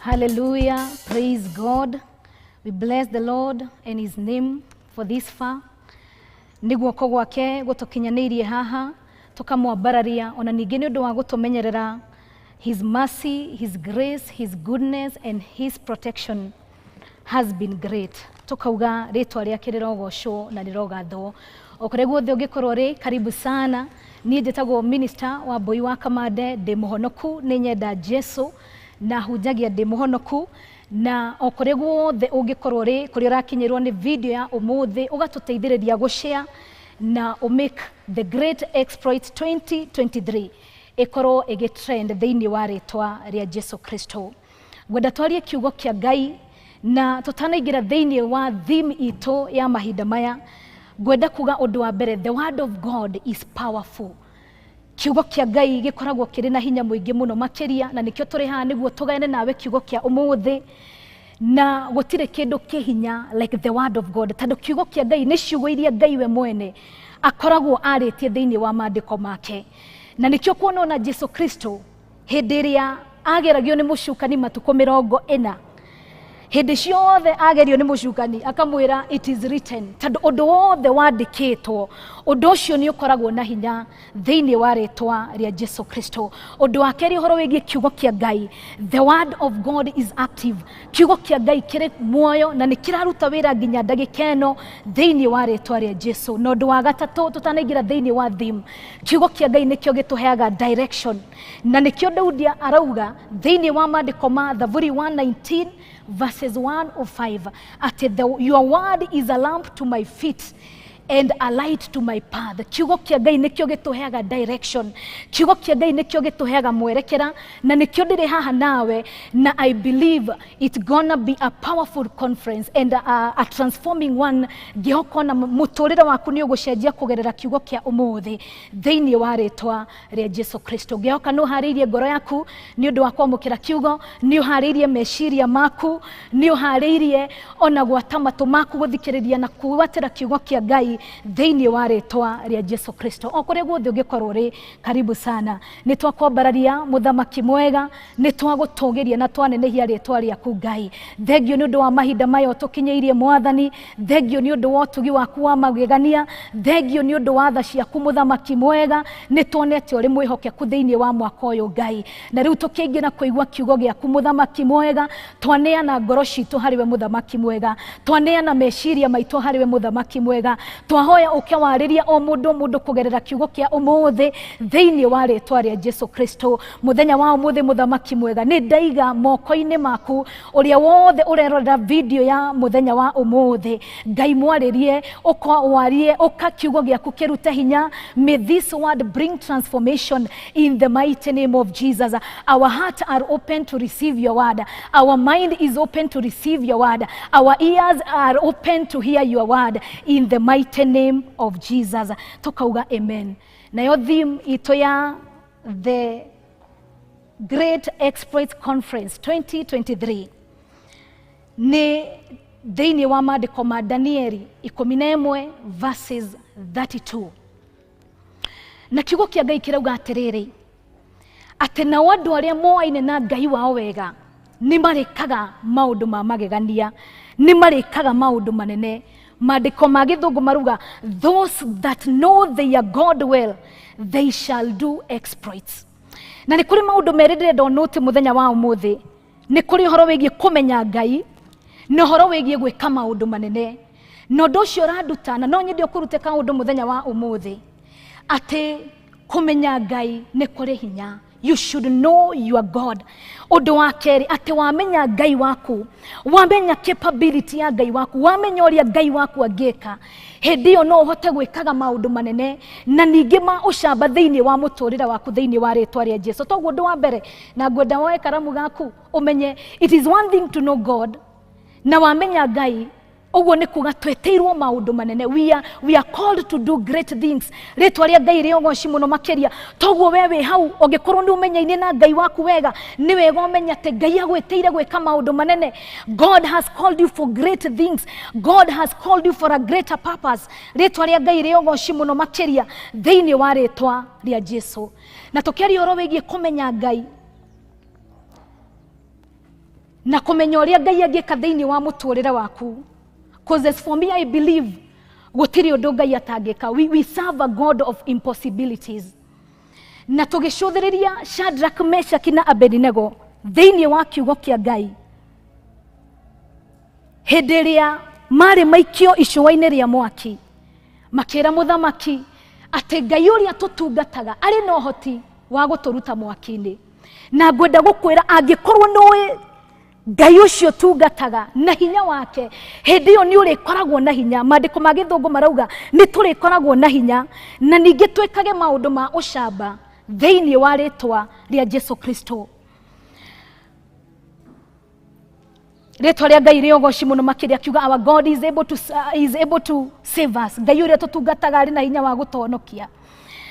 Hallelujah. Praise God. We bless the Lord and his name for this far. Nĩ guoko gwake gũtũkinyanĩirie haha tũkamwambararia ona ningĩ nĩ ũndũ wa gũtũmenyerera. His mercy, his grace, his goodness and his protection has been great. Tukauga rĩtwa rĩake rĩrogocwo na rĩrogathwo. O kũrĩa guothe ũngĩkorwo rĩ, karibu sana. Niĩ njĩtagwo Minister Wambui wa Kamande, ndĩ mũhonoku, nĩ nyenda Jesu na hunjagia ndĩ mũhonoku. Na o kũrĩa guothe ũngĩkorwo rĩ, kũrĩa ũrakinyĩrwo nĩ video ya ũmũthĩ, ũgatũteithĩrĩria gũshare na ũmake the Great Exploit 2023 ĩkorwo ĩgĩtrend thĩinĩ wa rĩtwa rĩa Jesu Kristo. Ngwenda twarie kiugo kĩa Ngai na tũtanaingĩra thĩinĩ wa theme itũ ya mahinda maya, ngwenda kuga ũndũ wa mbere, the word of God is powerful. Kiugo kĩa Ngai gĩkoragwo kĩrĩ na hinya mũingĩ mũno makĩria, na nĩkĩo tũrĩ haha nĩguo tũgayane nawe kiugo kĩa ũmũthĩ. Na gũtirĩ kĩndũ kĩ hinya like the word of God, tondũ kiugo kĩa Ngai nĩ ciugo iria Ngai we mwene akoragwo arĩtie thĩinĩ wa maandĩko make. Na nĩkĩo kuona ona Jesu Kristo hĩndĩ ĩrĩa ageragio nĩ mũcukani matukũ 40, hĩndĩ ciothe agerio nĩ mũcukani akamwĩra it is written, tondũ ũndũ wothe wandĩkĩtwo ũndũ ũcio nĩ ũkoragwo na hinya thĩinĩ wa rĩtwa rĩa Jesu Kristo. Ũndũ wa kerĩ ũhoro wĩgiĩ kiugo kĩa Ngai, the word of God is active. Kiugo kĩa Ngai kĩrĩ muoyo na nĩ kĩraruta wĩra nginya ndagĩka ĩno thĩinĩ wa rĩtwa rĩa Jesu. Na ũndũ wa gatatũ tũtanaingĩra thĩinĩ wa theme, kiugo kĩa Ngai nĩkĩo gĩtũheaga direction, na nĩkĩo Daudi arauga thĩinĩ wa maandĩko ma Thaburi 119 verses 105 at your word is a lamp to my feet and a light to my path. Kiugo kĩa Ngai nĩkĩo gĩtũheaga direction. Kiugo kĩa Ngai nĩkĩo gĩtũheaga mwerekera, na nĩkĩo ndĩrĩ haha nawe, na I believe it's gonna be a powerful conference and a transforming one. Ngĩhoka ona mũtũrĩre waku nĩ ũgũcenjia kũgerera kiugo kĩa ũmũthĩ thĩinĩ wa rĩtwa rĩa Jesu Kristo. Ngĩhoka nĩ ũharĩirie ngoro yaku nĩ ũndũ wa kwamũkĩra kiugo, nĩ ũharĩirie meciria maku, nĩ ũharĩirie ona gwata matũ maku gũthikĩrĩria na kũgwatĩra kiugo kĩa Ngai thĩinĩ wa rĩtwa rĩa Jesu Kristo. O kũrĩa guothe ũngĩkorwo rĩ, karibu sana. Nĩ twakwambararia mũthamaki mwega, nĩ twagũtũgĩria na twanenehia rĩtwa rĩaku Ngai. Thengio nĩ ũndũ wa mahinda maya ũtũkinyĩirie Mwathani, thengio nĩ ũndũ wa ũtugi waku wa magegania, thengio nĩ ũndũ wa tha ciaku mũthamaki mwega. Nĩ tuonete ũrĩ mwĩhokeku thĩinĩ wa mwaka ũyũ Ngai, na rĩu tũkĩingĩra kũigua kiugo gĩaku mũthamaki mwega, twaneana ngoro citũ harĩ we mũthamaki mwega, twaneana meciria maitũ harĩ we mũthamaki mwega, twahoya ũke warĩria o mũndũ mũndũ kũgerera kiugo kĩa ũmũthĩ thĩinĩ wa rĩtwa rĩa Jesu Kristo. Mũthenya wa ũmũthĩ mũthamaki mwega, nĩ ndaiga moko-inĩ maku ũrĩa wothe ũrerorera video ya mũthenya wa ũmũthĩ. Ngai mwarĩrie, ũka warie, ũka kiugo gĩaku kĩrute hinya. May this word bring transformation in the mighty name of Jesus. Our hearts are open to receive your word. Our mind is open to receive your word. Our ears are open to hear your word in the mighty name of Jesus. Tukauga amen. Nayo theme ito ya the Great Exploits Conference 2023 ni thĩinĩ wa maandĩko ma Danieli 11 verses 32. Na kiugo kĩa Ngai kĩrauga atĩrĩrĩ, atĩ nao andũ arĩa moaine na Ngai wao wega nĩ marĩkaga maũndũ ma magegania, nĩ marĩkaga maũndũ manene. Maandĩko ma gĩthũngũ maruga, those that know their God well, they shall do exploits. Na nĩ kũrĩ maũndũ merĩ ndĩrenda ũnũte mũthenya wa ũmũthĩ. Nĩ kũrĩ ũhoro wĩgiĩ kũmenya Ngai, nĩ ũhoro wĩgiĩ gwĩka maũndũ manene. Na ũndũ ũcio ũranduta, na no nyende ũkũrute kaũndũ mũthenya wa ũmũthĩ, atĩ kũmenya Ngai nĩ kũrĩ hinya. You should know your God. Ũndũ wa kerĩ, atĩ wamenya Ngai waku, wamenya capability ya Ngai waku, wamenya ũrĩa Ngai waku angĩka, hĩndĩ ĩyo no ũhote gwĩkaga maũndũ manene na ningĩ ma ũcamba thĩinĩ wa mũtũrĩre waku thĩinĩ wa rĩtwa rĩa Jesu. Toguo ũndũ wa mbere, na ngwenda woe karamu gaku ũmenye it is one thing to know God, na wamenya Ngai ũguo nĩ kuga twĩtĩirwo maũndũ manene. We are called to do great things. Rĩtwa rĩa Ngai rĩ ũgoci mũno makĩria. Toguo we wĩ hau, ũngĩkorwo nĩ ũmenyaine na Ngai waku wega, nĩ wega ũmenye atĩ Ngai agwĩtĩire gwĩka maũndũ manene. God has called you for great things. God has called you for a greater purpose. Rĩtwa rĩa Ngai rĩ ũgoci mũno makĩria thĩinĩ wa rĩtwa rĩa Jesu. Na tũkĩaria ũhoro wĩgiĩ kũmenya Ngai na kũmenya ũrĩa Ngai angĩka thĩinĩ wa mũtũrĩre waku, 'cause as for me, I believe gũtirĩ ũndũ Ngai atangĩka. We serve a God of impossibilities. Na tũgĩcũthĩrĩria Shadrach, Meshach na Abednego thĩinĩ wa kiugo kĩa Ngai, hĩndĩ ĩrĩa marĩ maikio icũa-inĩ rĩa mwaki, makĩra mũthamaki atĩ Ngai ũrĩa tũtungataga arĩ na ũhoti wa gũtũruta mwaki-inĩ. Na ngwenda gũkwĩra, angĩkorwo nĩũĩ Ngai ũcio tungataga na hinya wake, hĩndĩ ĩyo nĩ ũrĩkoragwo na hinya. Maandĩko ma Gĩthũngũ marauga nĩ tũrĩkoragwo na hinya na ningĩ twĩkage maũndũ ma ũcamba thĩinĩ wa rĩtwa rĩa Jesu Kristo. Rĩtwa rĩa Ngai rĩ ũgoci mũno makĩria. Akiuga our God is able to save us. Ngai ũrĩa tũtungataga arĩ na hinya wa gũtũhonokia,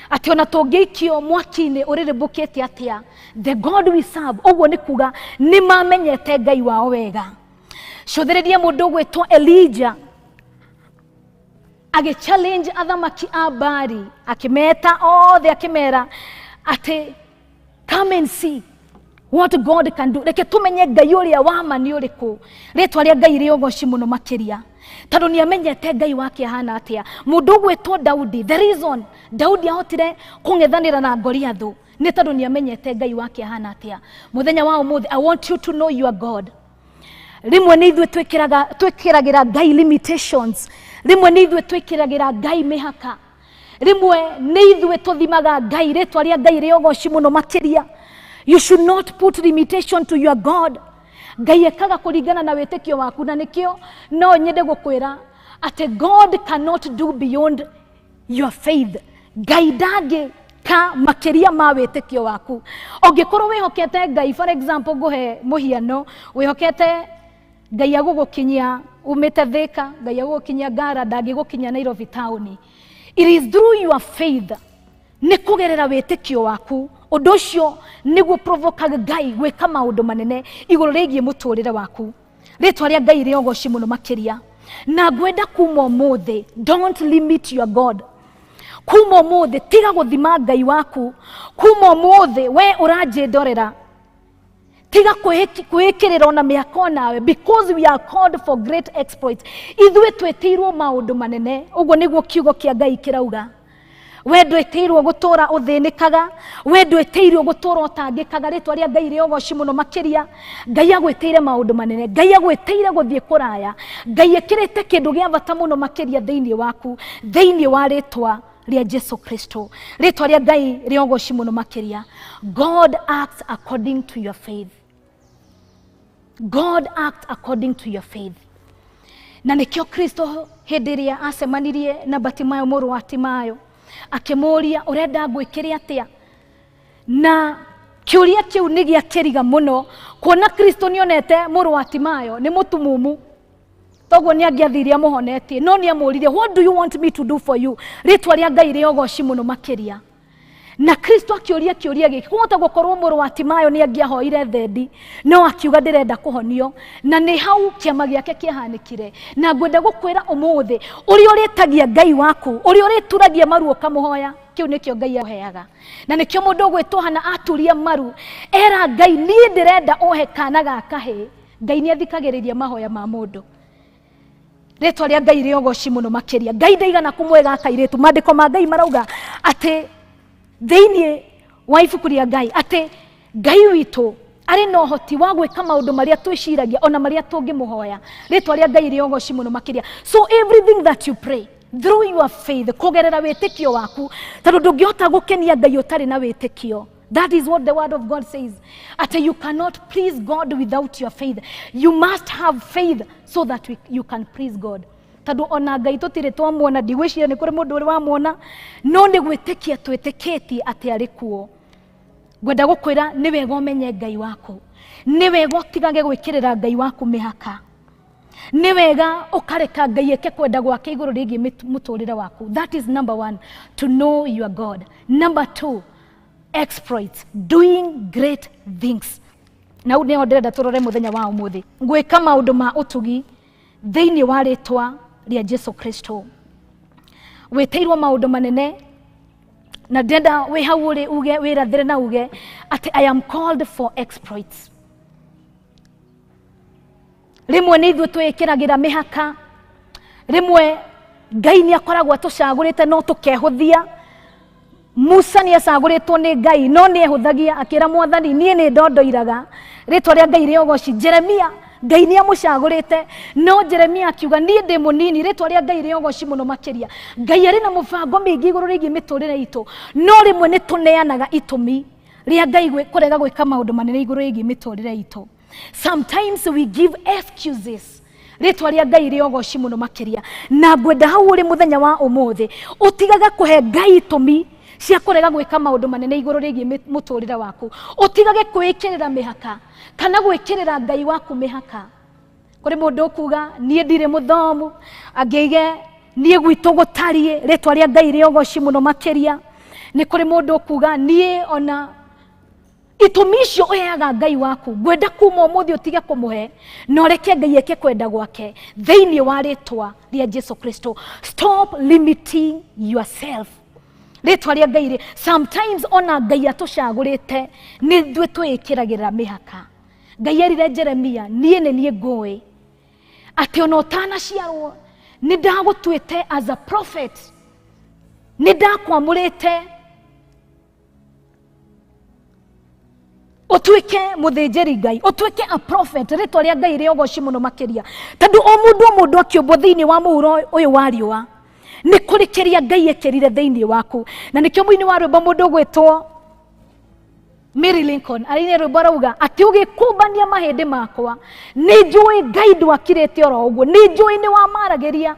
atĩ ona tũngĩikio mwaki-inĩ ũrĩrĩmbũkĩte atĩa, the God we serve. Ũguo nĩ kuga nĩ mamenyete Ngai wao wega. Cũthĩrĩria mũndũ ũgwĩtwo Elijah agĩ challenge athamaki a Bari, akĩmeta othe, akĩmera atĩ come and see what God can do. Reke tumenye Ngai ũrĩa wa ma nĩ ũrĩkũ. Rĩtwa rĩa Ngai rĩ ũgoci mũno makĩria, tondũ nĩ amenyete Ngai wake ahana atĩa. Mũndũ ũgwĩtwo Daudi, the reason Daudi ahotire kũng'ethanĩra na Goliathũ nĩ tondũ nĩ amenyete Ngai wake ahana atĩa. Mũthenya wa ũmũthĩ, I want you to know your God. Rĩmwe nĩ ithuĩ twĩkĩragĩra Ngai limitations, rĩmwe nĩ ithuĩ twĩkĩragĩra Ngai mĩhaka, rĩmwe nĩ ithuĩ tũthimaga Ngai. Rĩtwa rĩa Ngai rĩ ũgoci mũno makĩria. You should not put limitation to your God. Ngai ekaga kũringana na wĩtĩkio waku, na nĩkĩo no nyende gũkwĩra atĩ God cannot do beyond your faith. Ngai ndangĩka makĩria ma wĩtĩkio waku. Ũngĩkorwo wĩhokete Ngai, for example, ngũhe mũhiano, wĩhokete Ngai agũgũkinyia umĩte Thĩka, Ngai agũgũkinyia Ngara, ndangĩgũkinyia Nairobi taũni. It is through your faith, nĩ kũgerera wĩtĩkio waku. Ũndũ ũcio nĩguo provokaga Ngai gwĩka maũndũ manene igũrũ rĩgiĩ mũtũrĩre waku. Rĩtwa rĩa Ngai rĩ ũgoci mũno makĩria. Na ngwenda kuma ũmũthĩ, don't limit your God. Kuma ũmũthĩ, tiga gũthima Ngai waku. Kuma ũmũthĩ, we ũranjĩndorera, tiga kwĩĩkĩrĩra ona mĩaka onawe, because we are called for great exploits. Ithuĩ twĩtĩirwo maũndũ manene. Ũguo nĩguo kiugo kĩa Ngai kĩrauga. We ndwĩtĩirwo gũtũra ũthĩnĩkaga, we ndwĩtĩirwo gũtũra ũtangĩkaga. Rĩtwa rĩa Ngai rĩ ũgoci mũno makĩria. Ngai agwĩtĩire maũndũ manene. Ngai agwĩtĩire gũthiĩ kũraya. Ngai ĩkĩrĩte kĩndũ gĩa bata mũno makĩria thĩinĩ waku thĩinĩ wa rĩtwa rĩa Jesu Kristo. Rĩtwa rĩa Ngai rĩ ũgoci mũno makĩria. God acts according to your faith. God acts according to your faith. Na nĩkĩo Kristo hĩndĩ ĩrĩa acemanirie na Batimayo mũrũ wa Timayo, akĩmũũria, "Ũrenda ngwĩkĩre atĩa?" Na kĩũria kĩu nĩ gĩa kĩriga mũno, kuona Kristo nĩonete mũrũ wa Timayo nĩ mũtumumu, toguo nĩ angĩathire amũhonetie, no nĩ amũririe, "What do you want me to do for you?" Rĩtwa rĩa Ngai rĩ ũgoci mũno makĩria. Na Kristo akĩũria kĩũria gĩkĩ, kũhota gũkorwo mũrũ wa Timayo nĩ angĩahoire thendi, no akiuga, "Ndĩrenda kũhonio." Na nĩ hau kĩama gĩake kĩahanĩkire. Na ngwenda gũkwĩra ũmũthĩ, ũrĩa ũrĩtagia Ngai waku, ũrĩa ũrĩturagia maru ũkamũhoya, kĩu nĩkĩo Ngai aheaga. Na nĩkĩo mũndũ ũgwĩtwo Hana aturia maru era Ngai, "Niĩ ndĩrenda ũhe kana ga kahĩĩ." Ngai nĩ athikagĩrĩria mahoya ma mũndũ. Rĩtwa rĩa Ngai rĩ ũgoci mũno makĩria. Ngai ndaigana kũmwega kairĩtu. Maandĩko ma Ngai marauga atĩ thĩinĩ wa ibuku rĩa Ngai atĩ Ngai witũ arĩ na ũhoti wa gwĩka maũndũ marĩa twĩciragia ona marĩa tũngĩmũhoya. Rĩtwa rĩa Ngai rĩ ũgoci mũno makĩria. So everything that you pray through your faith, kũgerera wĩtĩkio waku, tondũ ndũngĩhota gũkenia Ngai ũtarĩ na wĩtĩkio. That is what the word of God says. Atĩ you cannot please God without your faith. You must have faith so that you can please God. Tondũ ona Ngai tũtirĩ twamuona, ndigwĩciria nĩ kũrĩ mũndũ ũrĩ wamuona, no nĩ gwĩtĩkia twĩtĩkĩtie atĩ arĩ kuo. Ngwenda gũkwĩra nĩ wega ũmenye Ngai waku. Nĩ wega ũtigage gwĩkĩrĩra Ngai waku mĩhaka. Nĩ wega ũkareka Ngai eke kwenda gwake igũrũ rĩgiĩ mũtũrĩre waku. That is number one, to know your God. Number two, exploits, doing great things. Na hau nĩho ndĩrenda tũrore mũthenya wa ũmũthĩ, gwĩka maũndũ ma ũtugi thĩinĩ wa rĩtwa rĩa Jesu Kristo. Wĩtĩirwo maũndũ manene, na ndĩrenda wĩ hau ũrĩ uge, wĩrathĩre na uge atĩ I am called for exploits. Rĩmwe nĩ ithuĩ twĩkĩragĩra mĩhaka, rĩmwe Ngai nĩ akoragwo atũcagũrĩte no tũkehũthia. Musa nĩ acagũrĩtwo nĩ Ngai no nĩ ehũthagia, akĩra Mwathani niĩ nĩ ndondoiraga, rĩtwa rĩa Ngai rĩogoci. Jeremia Ngai nĩ amũcagũrĩte no Jeremia akiuga niĩ ndĩ mũnini, rĩtwa rĩa Ngai rĩogoci mũno makĩria. Ngai arĩ na mũbango mĩingĩ igũrũ rĩgiĩ mĩtũrĩre itũ, no rĩmwe nĩ tũneanaga itũmi rĩa Ngai kũrega gwĩka maũndũ manene igũrũ rĩgiĩ mĩtũrĩre itũ. Sometimes we give excuses. Rĩtwa rĩa Ngai rĩogoci mũno makĩria. Na ngwenda hau ũrĩ mũthenya wa ũmũthĩ ũtigaga kũhe Ngai itũmi cia kũrega gwĩka maũndũ manene igũrũ rĩgiĩ mũtũrĩre waku. Ũtigage kwĩĩkĩrĩra mĩhaka kana gwĩkĩrĩra Ngai waku mĩhaka. Kũrĩ mũndũ ũkuga niĩ ndirĩ mũthomu, angĩige niĩ gwitũ gũtariĩ, rĩtwa rĩa Ngai rĩogoci mũno makĩria. Nĩ kũrĩ mũndũ ũkuga niĩ ona itũmi icio ũheaga Ngai waku, ngwenda kuma ũmũthĩ ũtige kũmũhe na ũreke Ngai eke kwenda gwake thĩinĩ wa rĩtwa rĩa Jesu Kristo. Stop limiting yourself. Rĩtwa rĩa Ngai rĩ, sometimes ona Ngai atũcagũrĩte nĩ ithuĩ twĩĩkĩragĩra mĩhaka. Ngai erire Jeremia niĩ nĩ niĩ ngũĩ atĩ ona ũtanaciarwo nĩ ndagũtuĩte as a prophet, nĩ ndakwamũrĩte ũtuĩke mũthĩnjĩri Ngai, ũtuĩke a prophet. Rĩtwa rĩa Ngai rĩogoci mũno makĩria, tondũ o mũndũ o mũndũ akĩũmbwo thĩinĩ wa mũhuro ũyũ wa riũa nĩ kũrĩ kĩrĩa Ngai ekĩrire thĩinĩ waku. Na nĩkĩo mũini wa rwĩmbo mũndũ ũgwĩtwo Mary Lincoln arĩ rwĩmbo arauga atĩ ũgĩkũmbania mahĩndĩ makwa nĩ njũĩ Ngai ndwakirĩte oro ũguo, nĩ njũĩ nĩ wamaragĩria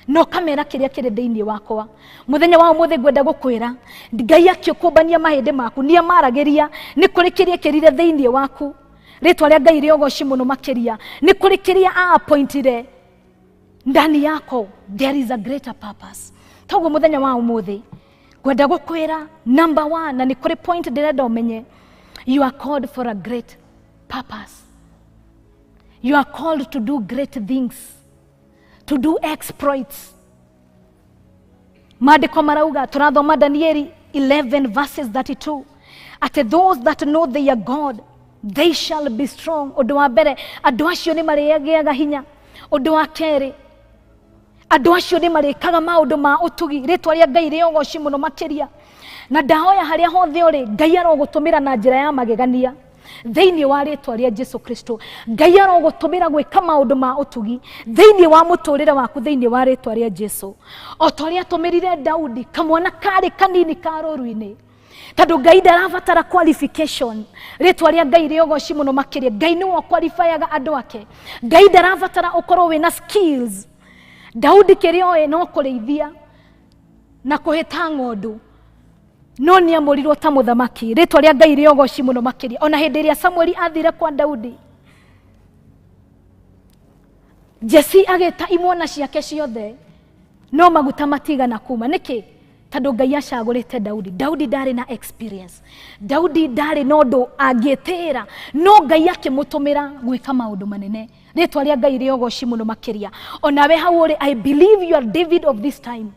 na ũkamera kĩrĩa kĩrĩ thĩinĩ wakwa. Mũthenya wa ũmũthĩ ngwenda gũkwĩra Ngai akĩũkũmbania mahĩndĩ maku nĩ amaragĩria, nĩ kũrĩ kĩrĩa ekĩrire thĩinĩ waku. Rĩtwa rĩa Ngai rĩogoci mũno makĩria, nĩ kũrĩ kĩrĩa a-appointire ndani yako. There is a greater purpose. Toguo mũthenya wa ũmũthĩ ngwenda gũkwĩra number one, na nĩ kũrĩ point ndĩrenda ũmenye, you are called for a great purpose. You are called to do great things, to do exploits. Maandĩko marauga, tũrathoma Danieli 11 verses 32, atĩ those that know their God they shall be strong. Ũndũ wa mbere, andũ acio nĩ marĩgĩaga hinya. Ũndũ wa kerĩ, andũ acio nĩ marĩkaga maũndũ ma ũtugi. Rĩtwa rĩa Ngai rĩogoci mũno makĩria. Na ndahoya harĩa hothe ũrĩ, Ngai arogũtũmĩra na njĩra ya magegania thĩinĩ wa rĩtwa rĩa Jesu Kristo. Ngai arogũtũmĩra gwĩka maũndũ ma ũtugi thĩinĩ wa mũtũrĩre waku thĩinĩ wa rĩtwa rĩa Jesu, o ta ũrĩa atũmĩrire Daudi kamwana karĩ kanini ka rũru-inĩ, tondũ Ngai ndarabatara qualification. Rĩtwa rĩa Ngai rĩogoci mũno makĩria. Ngai nĩwe ũqualifyaga andũ ake. Ngai ndarabatara ũkorwo wĩna skills. Daudi kĩrĩa oĩ no kũrĩithia na kũhĩta ng'ondu, no nĩ amũrirwo ta mũthamaki. Rĩtwa rĩa Ngai rĩogoci mũno makĩria. Ona hĩndĩ ĩrĩa Samueli athire kwa Daudi, Jesse agĩta imwana ciake ciothe, no maguta matigana kuma. Nĩkĩ? Tondũ Ngai acagũrĩte Daudi. Daudi ndarĩ na experience, Daudi ndarĩ na ũndũ angĩtĩĩra, no Ngai akĩmũtũmĩra gwĩka maũndũ manene. Rĩtwa rĩa Ngai rĩogoci mũno makĩria. Onawe hau ũrĩ, I believe you are David of this time.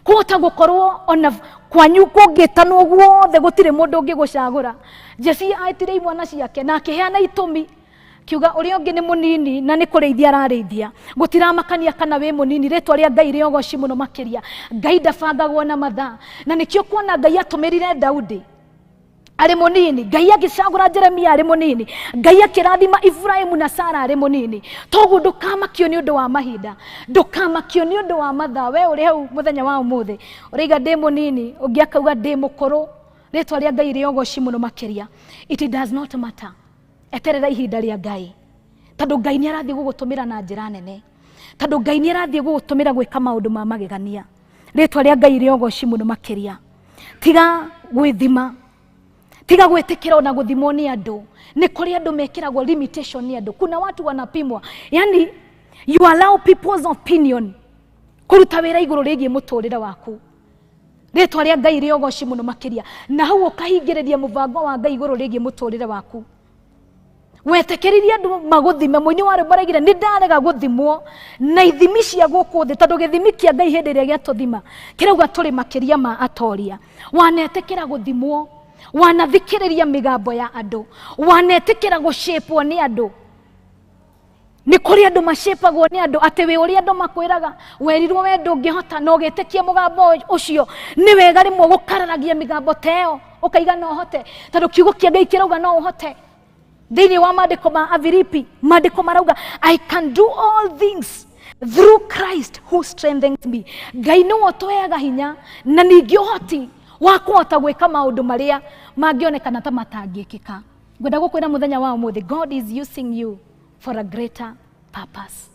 Kũhota gũkorwo ona kwanyu kũngĩtanwo guothe gũtirĩ mũndũ ũngĩgũcagũra. Jesse aĩtire imwana ciake na akĩheana itũmi, kiuga ũrĩa ũngĩ nĩ mũnini na nĩ kũrĩithia ararĩithia. Gũtiramakania kana wĩ mũnini. Rĩtwa rĩa Ngai rĩogoci mũno makĩria. Ngai ndabangagwo na mathaa, na nĩkĩo kuona Ngai atũmĩrire Daudi arĩ mũnini, Ngai agĩcagũra Jeremia arĩ mũnini, Ngai akĩrathima Ibrahimu na Sara arĩ mũnini. Toguo ndũkamakio nĩ ũndũ wa mahinda, ndũkamakio nĩ ũndũ wa mathaa. We ũrĩ hau mũthenya wa ũmũthĩ ũraiga ndĩ mũnini, ũngĩ akauga ndĩ mũkũrũ. Rĩtwa rĩa Ngai rĩogoci mũno makĩria. It does not matter. Eterera ihinda rĩa Ngai, tondũ Ngai nĩ arathiĩ gũgũtũmĩra na njĩra nene, tondũ Ngai nĩ arathiĩ gũgũtũmĩra gwĩka maũndũ ma magegania. Rĩtwa rĩa Ngai rĩogoci mũno makĩria. Tiga gwĩthima, tiga gwĩtĩkĩra ona gũthimwo nĩ andũ. Nĩ kũrĩ andũ mekĩragwo limitation nĩ andũ. Kuna watu wanapimwa, yani you allow people's opinion kũruta wĩra igũrũ rĩgiĩ mũtũrĩre waku. Rĩtwa rĩa Ngai rĩogoci mũno makĩria. Na hau ũkahingĩrĩria mũbango wa Ngai igũrũ rĩgiĩ mũtũrĩre waku. Wetĩkĩririe andũ magũthime. Mũini wa rwĩmbo araigire nĩ ndarega gũthimwo na ithimi cia gũkũ thĩ, tondũ gĩthimi kĩa Ngai hĩndĩ ĩrĩa gĩatũthima kĩrauga tũrĩ makĩria ma atoria. Wanetĩkĩra gũthimwo, wanathikĩrĩria mĩgambo ya andũ, wanetĩkĩra gũcĩpwo nĩ andũ. Nĩ kũrĩ andũ macĩpagwo nĩ andũ atĩ wĩ ũrĩa andũ makwĩraga, werirwo we ndũngĩhota na ũgĩtĩkia mũgambo ũcio. Nĩ wega rĩmwe gũkararagia mĩgambo ta ĩyo ũkaiga no ũhote, tondũ kiugo kĩa Ngai kĩrauga no ũhote. Thĩinĩ wa maandĩko ma Afilipi, maandĩko marauga I can do all things through Christ who strengthens me. Ngai nĩwe ũtũheaga hinya na ningĩ ũhoti wa kũhota gwĩka maũndũ marĩa mangĩonekana ta matangĩkĩka. Ngwenda gũkwĩra mũthenya wa ũmũthĩ, God is using you for a greater purpose.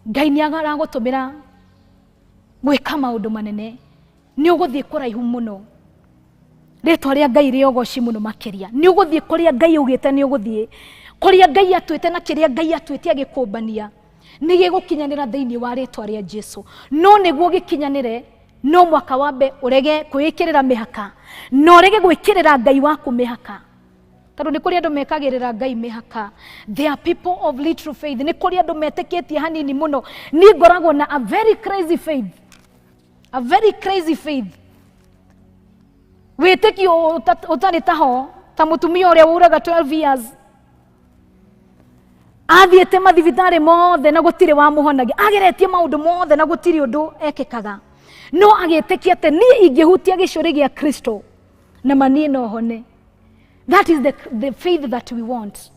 Ngai nĩ aragũtũmĩra gwĩka maũndũ manene, nĩ ũgũthiĩ kũraihu mũno. Rĩtwa rĩa Ngai rĩogoci mũno makĩria. Nĩ ũgũthiĩ kũrĩa Ngai augĩte nĩ ũgũthiĩ, kũrĩa Ngai atuĩte na kĩrĩa Ngai atuĩte agĩkũmbania nĩ gĩgũkinyanĩra thĩinĩ wa rĩtwa rĩa Jesu. No nĩguo gĩkinyanĩre, no mwaka wambe ũrege kwĩĩkĩrĩra mĩhaka, na ũrege gwĩkĩrĩra Ngai waku mĩhaka. Tondũ nĩ kũrĩ andũ mekagĩrĩra Ngai mĩhaka. They are people of little faith. Nĩ kũrĩ andũ metĩkĩtie hanini mũno. Niĩ ngoragwo na a very crazy faith. A very crazy faith. Wĩtĩkio ũtarĩ taho, ta mũtumia ũrĩa wauraga 12 years. Athiĩte mathibitarĩ mothe na gũtirĩ wamũhonagia. Ageretie maũndũ mothe na gũtirĩ ũndũ ekĩkaga. No agĩtĩkia atĩ niĩ ingĩhutia gĩcũrĩ gĩa Kristo na ma niĩ no hone. That is the faith that we want.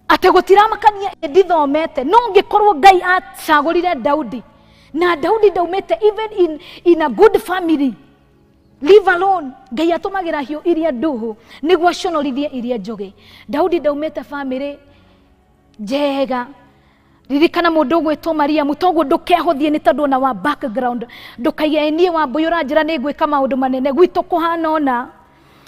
Atĩ gũtiramakania ndithomete, no ngĩkorwo Ngai acagũrire Daudi, na Daudi ndaumĩte even in a good family, leave alone. Ngai atũmagĩra hiũ iria nduhu nĩguo aconorithie iria njũgĩ. Daudi ndaumĩte family njega. Ririkana mũndũ ũgwĩtwo Mariamu, toguo ndũkehũthie nĩ tondũ ona wa background. Ndũkaiye niĩ Wambũi ũranjĩra nĩ ngwĩka maũndũ manene, gwitũ kũhana ũna.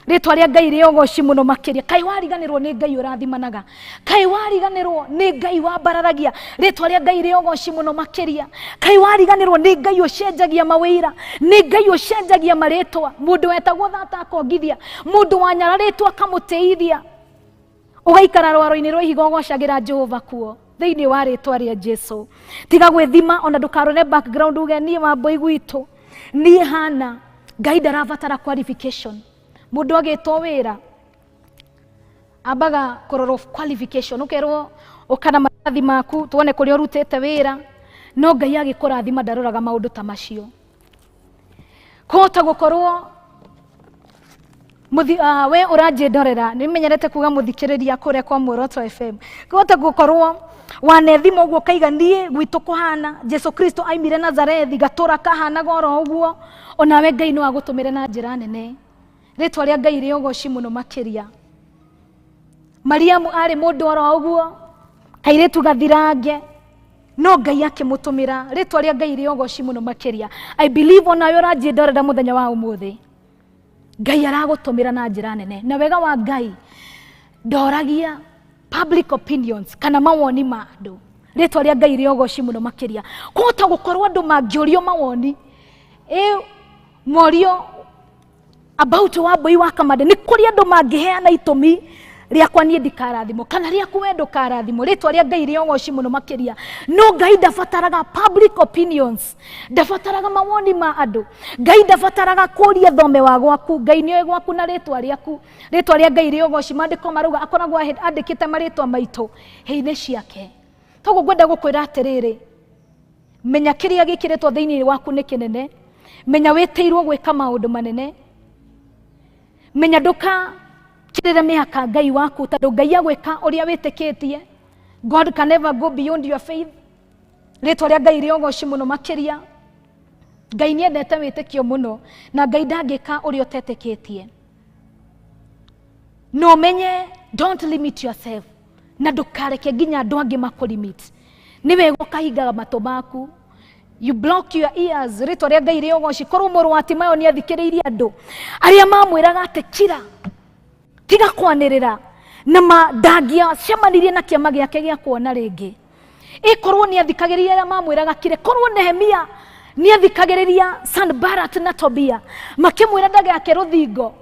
Rĩtwa rĩa Ngai rĩogoci mũno makĩria. Kaĩ wariganĩrwo nĩ Ngai ũrathimanaga, kaĩ wariganĩrwo nĩ Ngai wambararagia. Rĩtwa rĩa Ngai rĩogoci mũno makĩria. Kaĩ wariganĩrwo nĩ Ngai ũcenjagia mawĩra, nĩ Ngai ũcenjagia marĩtwa. Mũndũ wetagwo thata akongithia, mũndũ wanyararĩtwo akamũtĩithia. Ũgaikara rwaro-inĩ rwa ihiga ũgocagĩra Jehova kuo thĩinĩ wa rĩtwa rĩa Jesu. Tiga gwĩthima ona ndũkarore background uge niĩ Wambũi gwitũ niĩ hana. Ngai ndarabatara qualification. Mũndũ agĩtwo wĩra ambaga kũrorwo qualification, ũkerwo ũka na maratathi maku tuone kũrĩa ũrutĩte wĩra. No Ngai agĩkũrathima ndaroraga maũndũ ta macio. Kũhota gũkorwo we ũranjĩndorera, nĩmenyerete kuga mũthikĩrĩria kũrĩa kwa Muoroto FM. Kũhota gũkorwo wanethima ũguo ũkaiga niĩ gwitũ kũhana Jesu Kristo aimire Nazarethi gatũra kahanaga oro ũguo, onawe Ngai no agũtũmĩre na njĩra nene. Rĩtwa rĩa Ngai rĩogoci mũno makĩria. Mariamu arĩ mũndũ oro ũguo, kairĩtu gathirange, no Ngai akĩmũtũmĩra. Rĩtwa rĩa Ngai rĩogoci mũno makĩria. I believe onawe ũranjĩndorera mũthenya wa ũmũthĩ, Ngai aragũtũmĩra na njĩra nene. Na wega wa Ngai ndoragia public opinions kana mawoni ma andũ. Rĩtwa rĩa Ngai rĩogoci mũno makĩria. Kũhota gũkorwo andũ mangĩũrio mawoni, morio about Wambũi wa Kamande, nĩ kũrĩ andũ mangĩheana itũmi rĩakwa niĩ ndikarathimwo kana rĩaku we ndũkarathimwo. Rĩtwa rĩa Ngai rĩogoci mũno makĩria. No Ngai ndabataraga public opinions, ndabataraga mawoni ma andũ. Ngai ndabataraga kũria thome wa gwaku. Ngai nĩoĩ gwaku na rĩtwa rĩaku. Rĩtwa rĩa Ngai rĩogoci. Maandĩko marauga akoragwo andĩkĩte marĩtwa maitũ hĩ-inĩ ciake. Toguo ngwenda gũkwĩra atĩrĩrĩ, menya kĩrĩa gĩkĩrĩtwo thĩinĩ waku nĩ kĩnene. Menya wĩtĩirwo gwĩka maũndũ manene. Menya ndũkakĩrĩre mĩhaka Ngai waku, tondũ Ngai agwĩka ũrĩa wĩtĩkĩtie. God can never go beyond your faith. Rĩtwa rĩa Ngai rĩogoci mũno makĩria. Ngai nĩ endete wĩtĩkio mũno, na Ngai ndangĩka ũrĩa ũtetĩkĩtie. Na ũmenye, don't limit yourself, na ndũkareke nginya andũ angĩ makũlimit. Nĩ wega ũkahingaga matũ maku, you block your ears. Rĩtwa rĩa Ngai rĩ ũgoci. Korwo mũrũ wa Timayo nĩ athikĩrĩirie andũ arĩa mamwĩraga atĩ kira, tiga kwanĩrĩra, na ma ndangĩacemanirie na kĩama gĩake gĩa kuona rĩngĩ. Ĩkorwo nĩ athikagĩrĩria arĩa mamwĩraga kire, korwo Nehemia nĩ athikagĩrĩria Sanballat na Tobia makĩmwĩra ndagake rũthingo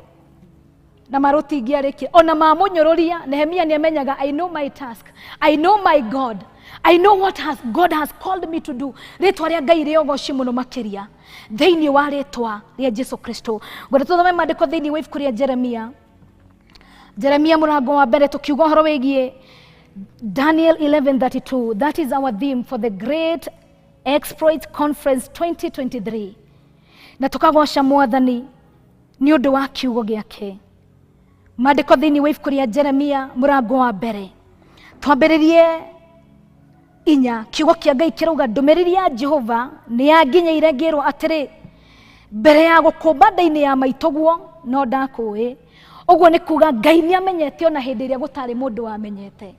na marũtingĩarĩkia, ona mamũnyũrũria, Nehemia nĩ amenyaga, I know my task, I know my God, I know what has God has called me to do. Rĩtwa rĩa Ngai rĩ ũgoci mũno makĩria thĩinĩ wa rĩtwa rĩa Jesu Kristo. Ngwenda tũthome maandĩko thĩinĩ wa ibuku rĩa Jeremia, Jeremia mũrango wa mbere, tũkiuga ũhoro wĩgiĩ Daniel 11:32. That is our theme for the Great Exploit Conference 2023, na tũkagoca Mwathani nĩ ũndũ wa kiugo gĩake. Maandĩko thĩinĩ wa ibuku rĩa Jeremia mũrango wa mbere, twambĩrĩrie 4. Kiugo kĩa Ngai kĩrauga, ndũmĩrĩri ya Jehova nĩ yanginyĩire ngĩrwo atĩrĩ, mbere ya gũkũmba nda-inĩ ya maitũguo no ndakũĩ. Ũguo nĩ kuga Ngai nĩ amenyete ona hĩndĩ ĩrĩa gũtarĩ mũndũ wamenyete.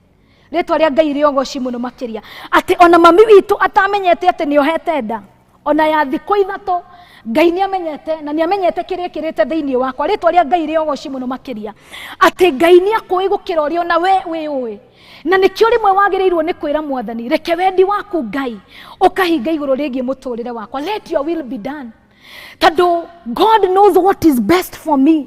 Rĩtwa rĩa Ngai rĩ ũgoci mũno makĩria, atĩ ona mami witũ atamenyete atĩ nĩ ohete nda ona ya thikũ 3, Ngai nĩ amenyete, na nĩ amenyete kĩrĩa ĩkĩrĩte thĩinĩ wakwa. Rĩtwa rĩa Ngai rĩ ũgoci mũno makĩria, atĩ Ngai nĩ akũĩ gũkĩra ũrĩa ona we wĩũĩ. Na nĩkĩo rĩmwe wagĩrĩirwo nĩ kwĩra Mwathani, reke wendi waku Ngai ũkahinga igũrũ rĩgiĩ mũtũrĩre wakwa, let your will be done, tondũ God knows what is best for me.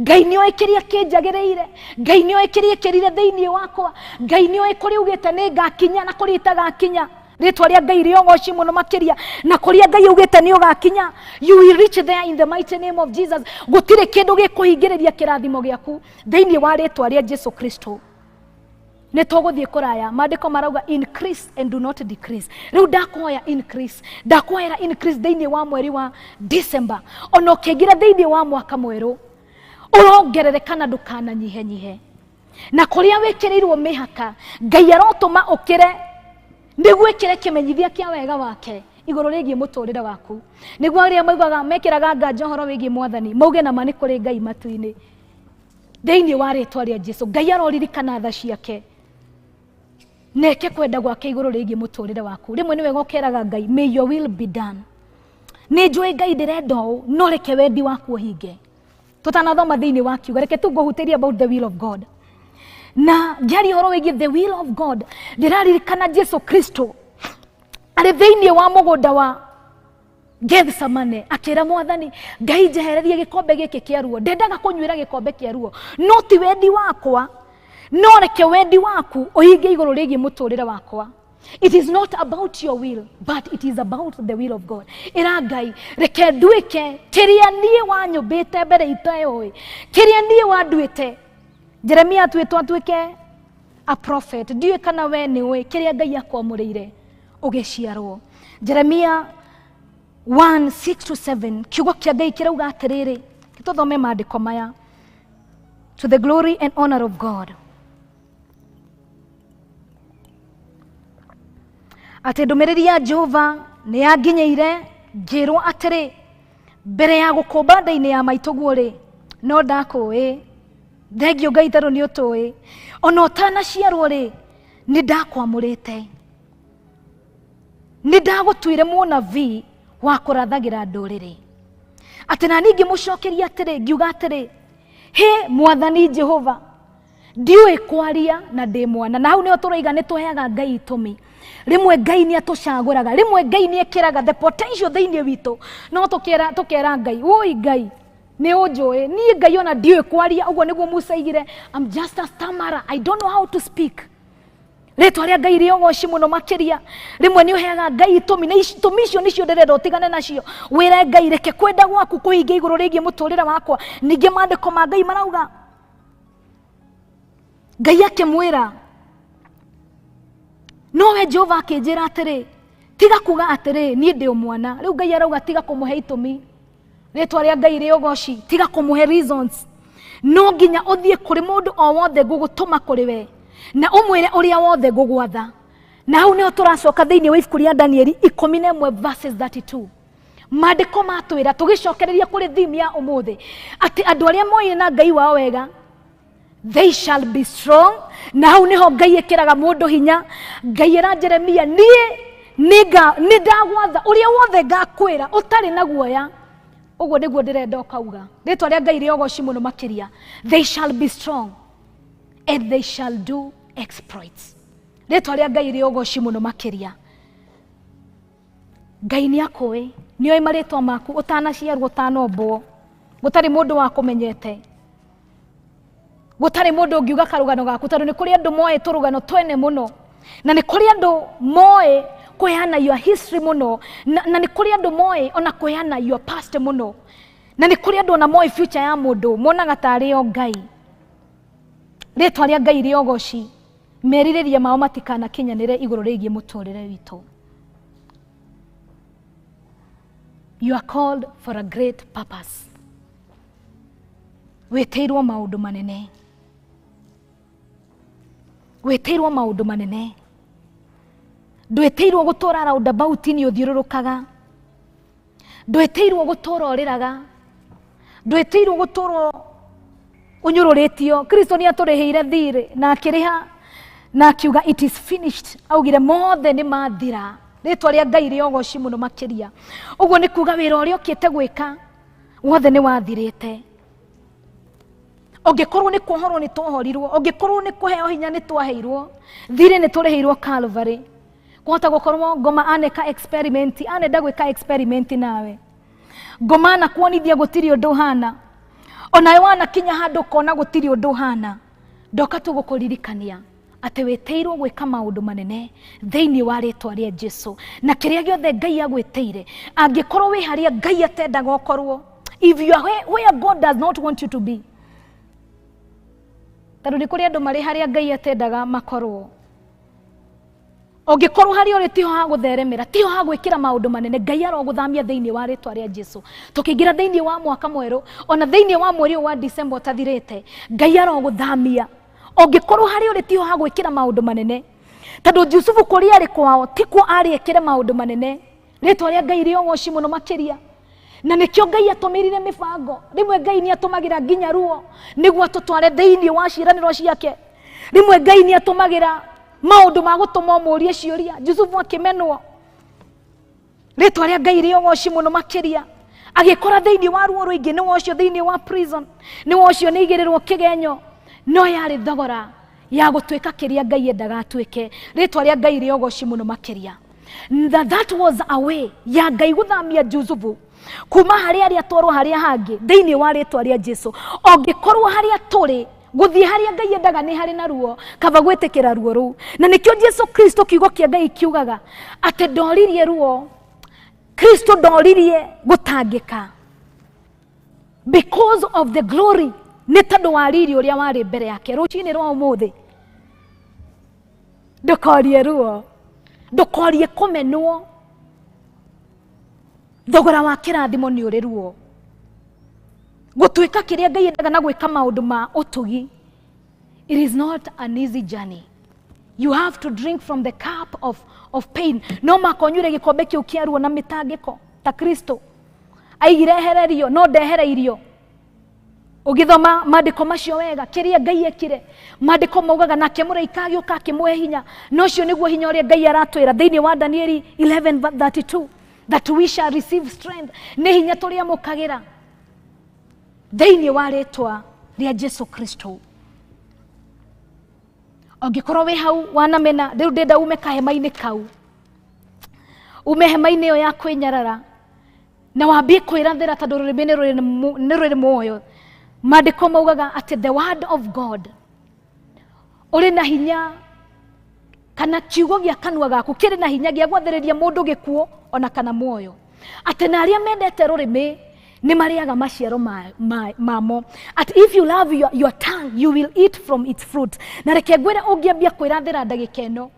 Ngai nĩ oĩ kĩrĩa kĩnjagĩrĩire, Ngai nĩ oĩ kĩrĩa ĩkĩrire thĩinĩ wakwa, Ngai nĩ oĩ kũrĩa augĩte nĩ ngakinya na kũrĩa itagakinya. Rĩtwa rĩa Ngai rĩ ũgoci mũno makĩria, na kũrĩa Ngai augĩte nĩ ũgakinya, you will reach there in the mighty name of Jesus. Gũtirĩ kĩndũ gĩkũhingĩrĩria kĩrathimo gĩaku thĩinĩ wa rĩtwa rĩa Jesu Kristo. Nĩ tũgũthiĩ kũraya. Maandĩko marauga increase and do not decrease. Rĩu ndakuhoya increase, ndakuhoera increase thĩinĩ wa mweri wa December, ona ũkĩingĩra thĩinĩ wa mwaka mwerũ, ũrongerereka na ndũkananyihenyihe. Na kũrĩa wĩkĩrĩirwo mĩhaka, Ngai arotũma ũkĩre nĩguo ĩkĩre kĩmenyithia kĩa wega wake igũrũ rĩgiĩ mũtũrĩre waku, nĩguo arĩa maugaga mekĩraga nganja ũhoro wĩgiĩ Mwathani mauge na ma nĩ kũrĩ Ngai matu-inĩ. Thĩinĩ wa rĩtwa rĩa Jesu, Ngai aroririkana tha ciake neke kwenda gwake igũrũ rĩgiĩ mũtũrĩre waku. Rĩmwe nĩ wega ũkeraga Ngai, may your will be done. Nĩ njũĩ Ngai ndĩrenda ũũ, no reke wendi waku ũhinge. Tũtanathoma thĩinĩ wa kiugo, reke tu ngũhutĩrie about the will of God. Na ngĩaria ũhoro wĩgiĩ the will of God, ndĩraririkana Jesu Kristo arĩ thĩinĩ wa mũgũnda wa Gethsemane, akĩra Mwathani Ngai, njehererie gĩkombe gĩkĩ kĩa ruo, ndendaga kũnyuĩra gĩkombe kĩa ruo, no ti wendi wakwa, no reke wendi waku ũhinge igũrũ rĩgiĩ mũtũrĩre wakwa. It is not about your will, but it is about the will of God. Ĩra Ngai, reke nduĩke kĩrĩa niĩ wanyũmbĩte mbere iteũĩ, kĩrĩa niĩ wanduĩte. Jeremia atuĩtwo atuĩke a prophet. Ndiũĩ kana we nĩ ũĩ kĩrĩa Ngai akwamũrĩire ũgĩciarwo. Jeremia 1:6-7, kiugo kĩa Ngai kĩrauga atĩrĩrĩ, tũthome maandĩko maya to the glory and honor of God, atĩ ndũmĩrĩri ya Jehova nĩ yanginyĩire ngĩrwo atĩrĩ, mbere ya gũkũmba nda-inĩ ya maitũguo rĩ, no ndakũĩ. Thengio Ngai tondũ nĩ ũtũĩ, ona ũtanaciarwo rĩ, nĩ ndakwamũrĩte, nĩ ndagũtuire mũnabii wa kũrathagĩra ndũrĩrĩ. Atĩ na niĩ ngĩmũcokeria atĩrĩ, ngiuga atĩrĩ, hĩ Mwathani Jehova, ndiũĩ kwaria na ndĩ mwana. Na hau nĩho tũroiga nĩ tũheaga Ngai itũmi. Rĩmwe Ngai nĩ atũcagũraga, rĩmwe Ngai nĩ ekĩraga the potential thĩinĩ witũ, no tũkera Ngai, woi Ngai nĩ ũnjũĩ niĩ Ngai ona ndiũĩ kwaria. Ũguo nĩguo Musa aigire, I'm just a stammerer, I don't know how to speak. Rĩtwa rĩa Ngai rĩ ũgoci mũno makĩria. Rĩmwe nĩ ũheaga Ngai itũmi, na itũmi icio nĩcio ndĩrenda ũtigane nacio. Wĩre Ngai, reke kwenda gwaku kũhinge igũrũ rĩgiĩ mũtũrĩre wakwa. Ningĩ maandĩko ma Ngai marauga, Ngai akĩmwĩra, nowe Jehova akĩnjĩra atĩrĩ, tiga kuga atĩrĩ, niĩ ndĩ o mwana. Rĩu Ngai arauga tiga kũmũhe itũmi. Rĩtwa rĩa Ngai rĩ ũgoci. Tiga kũmũhe reasons. No nginya ũthiĩ kũrĩ mũndũ o wothe ngũgũtũma kũrĩ we, na ũmwĩre ũrĩa wothe ngũgwatha. Na hau nĩho tũracoka thĩinĩ wa ibuku rĩa Danieli 11 verses 32. Maandĩko matwĩra tũgĩcokereria kũrĩ theme ya ũmũthĩ atĩ andũ arĩa moĩ na Ngai wao wega, they shall be strong. Na hau nĩho Ngai ĩkĩraga mũndũ hinya. Ngai ĩra Jeremia, niĩ nĩ ndagwatha ũrĩa wothe ngakwĩra ũtarĩ na guoya. Ũguo nĩguo ndĩrenda ũkauga. Rĩtwa rĩa Ngai rĩogoci mũno makĩria. They shall be strong and they shall do exploits. Rĩtwa rĩa Ngai rĩogoci mũno makĩria. Ngai nĩ akũĩ, nĩ oĩ marĩtwa maku ũtanaciarwo, ũtanombwo, gũtarĩ mũndũ wakũmenyete, gũtarĩ mũndũ ũngiuga karũgano gaku, tondũ nĩ kũrĩ andũ moĩ tũrũgano twene mũno, na nĩ kũrĩ andũ moĩ kũheana your history mũno, na nĩ kũrĩ andũ moĩ ona kũheana your past mũno, na nĩ kũrĩ andũ ona moĩ future ya mũndũ, monaga tarĩ o Ngai. Rĩtwa rĩa Ngai rĩogoci, merirĩria mao matikanakinyanĩre igũrũ rĩgiĩ mũtũrĩre witũ. You are called for a great purpose. Wĩtĩirwo maũndũ manene. Wĩtĩirwo maũndũ manene. Ndwĩtĩirwo gũtũra roundabout nĩ ũthiũrũrũkaga. Ndwĩtĩirwo gũtũra ũrĩraga. Ndwĩtĩirwo gũtũra ũnyũrũrĩtio. Kristo nĩ atũrĩhĩire thirĩ na akĩrĩha na akiuga it is finished. Augire mothe nĩ mathira. Rĩtwa rĩa Ngai rĩogoci mũno makĩria. Ũguo nĩ kuga wĩra ũrĩa ũkĩte gwĩka wothe nĩ wathirĩte. Ũngĩkorwo nĩ kuohorwo nĩ twohorirwo, ũngĩkorwo nĩ kũheo hinya nĩ twaheirwo, thirĩ nĩ tũrĩhĩirwo Calvary. Kũhota gũkorwo ngoma aneka experiment, anenda gwĩka experiment nawe. Ngoma anakuonithia gũtirĩ ũndũ ũhana. Onawe wanakinya handũ ũkona gũtirĩ ũndũ ũhana. Ndoka tu gũkũririkania atĩ wĩtĩirwo gwĩka maũndũ manene thĩinĩ wa rĩtwa rĩa Jesu. Na kĩrĩa gĩothe Ngai agwĩtĩire, angĩkorwo wĩ harĩa Ngai atendaga ũkorwo, if you are where God does not want you to be, tondũ nĩ kũrĩ andũ marĩ harĩa Ngai atendaga makorwo. Ũngĩkorwo harĩa ũrĩ tiho ha gũtheremera, tiho ha gwĩkĩra maũndũ manene, Ngai arogũthamia thĩinĩ wa rĩtwa rĩa Jesu. Tũkĩingĩra thĩinĩ wa mwaka mwerũ, ona thĩinĩ wa mweri ũyũ wa December ũtathirĩte, Ngai arogũthamia. Ũngĩkorwo harĩa ũrĩ tiho ha gwĩkĩra maũndũ manene, tondũ Jusufu kũrĩa arĩ kwao tikuo arĩ ekĩre maũndũ manene. Rĩtwa rĩa Ngai rĩogoci mũno makĩria. Na nĩkĩo Ngai atũmĩrire mĩbango. Rĩmwe Ngai nĩ atũmagĩra nginya ruo nĩguo atũtware thĩinĩ wa ciĩranĩro ciake. Rĩmwe Ngai nĩ atũmagĩra maũndũ ma gũtũma ũmũrie ciũria. Jusufu akĩmenwo. Rĩtwa rĩa Ngai rĩogoci mũno makĩria. Agĩkora thĩinĩ wa ruo rũingĩ, nĩ wocio thĩinĩ wa prison, nĩ wocio nĩ igĩrĩrwo kĩgenyo, no yarĩ thogora ya gũtuĩka kĩrĩa Ngai endaga atuĩke. Rĩtwa rĩa Ngai rĩogoci mũno makĩria. That was a way ya Ngai gũthamia Jusufu kuma harĩa arĩa atwarwo harĩa hangĩ thĩinĩ wa rĩtwa rĩa Jesu. Ũngĩkorwo harĩa tũrĩ gũthiĩ harĩa Ngai endaga nĩ harĩ na ruo, kaba gwĩtĩkĩra ruo rũu. Na nĩkĩo Jesu Kristo kiugo kĩa Ngai kiugaga atĩ ndoririe ruo, Kristo ndoririe gũtangĩka because of the glory, nĩ tondũ wa riri ũrĩa warĩ mbere yake. Rũcinĩ rwa ũmũthĩ ndũkorie ruo, ndũkorie kũmenwo. Thogora wa kĩrathimo nĩ ũrĩ ruo. Gũtuĩka kĩrĩa Ngai endaga na gwĩka maũndũ ma ũtugi, it is not an easy journey. You have to drink from the cup of pain. No makonyure gĩkombe kĩu kĩa ruo na mĩtangĩko ta Kristo aigire ehererio, no ndehereirio. Ũgĩthoma maandĩko macio wega, kĩrĩa Ngai ekire, maandĩko maugaga nake mũraika agĩũka akĩmũhe hinya. Na ũcio nĩguo hinya ũrĩa Ngai aratwĩra thĩinĩ wa Danieli 11:32, that we shall receive strength. Nĩ hinya tũrĩamũkagĩra thĩinĩ wa rĩtwa rĩa Jesu Kristo. Ũngĩkorwo wĩ hau wanamena, rĩu ndĩrenda ume kahema-inĩ kau, ume hema-inĩ ĩyo ya kwĩnyarara na wambie kwĩrathĩra, tondũ rũrĩmĩ nĩ rũrĩ muoyo. Maandĩko maugaga atĩ the word of God ũrĩ na hinya, kana kiugo gĩa kanua gaku kĩrĩ na hinya gĩa gwathĩrĩria mũndũ gĩkuũ ona kana muoyo. Atĩ na arĩa mendete rũrĩmĩ nĩ marĩaga maciaro mamo. At if you love your tongue, you will eat from its fruit. Na reke ngwĩre, ũngĩambia kwĩrathĩra ndagĩka ĩno,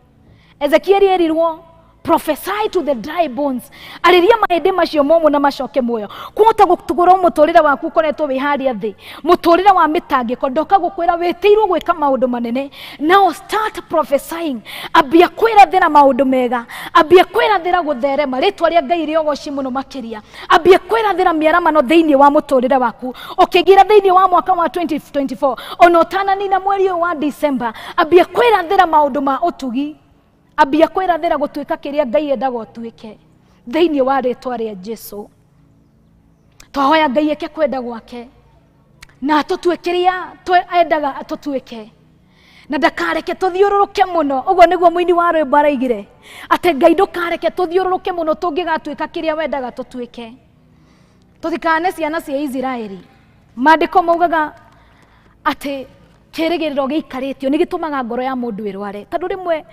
Ezekieli erirwo Prophesy to the dry bones, arĩria mahĩndĩ macio momũ na macoke muoyo. Kũhota gũtũgũrwo mũtũrĩre waku ũkoretwo wĩ harĩa thĩ, mũtũrĩre wa mĩtangĩko, ndoka gũkwĩra wĩtĩirwo gwĩka maũndũ manene. Now start prophesying, ambia kwĩrathĩra maũndũ mega, ambia kwĩrathĩra gũtherema, rĩtwa rĩa Ngai rĩogoci mũno makĩria, ambia kwĩrathĩra mĩaramano thĩinĩ wa mũtũrĩre waku ũkĩingĩra thĩinĩ wa mwaka wa 2024, ona ũtananina mweri ũyũ wa December, ambia kwĩrathĩra maũndũ ma ũtugi, ambia kwĩrathĩra gũtuĩka kĩrĩa Ngai endaga ũtuĩke thĩinĩ wa rĩtwa rĩa Jesu. Twahoya Ngai eke kwenda gwake na atũtue kĩrĩa endaga atũtuĩke, na ndakareke tũthiũrũrũke mũno. Ũguo nĩguo mũini wa rwĩmbo araigire, atĩ Ngai ndũkareke tũthiũrũrũke mũno tũngĩgatuĩka kĩrĩa wendaga tũtuĩke. Tũtikane ciana cia Isiraeli. Maandĩko maugaga atĩ kĩrĩgĩrĩro gĩikarĩtio nĩ gĩtũmaga ngoro ya mũndũ ĩrware, tondũ rĩmwe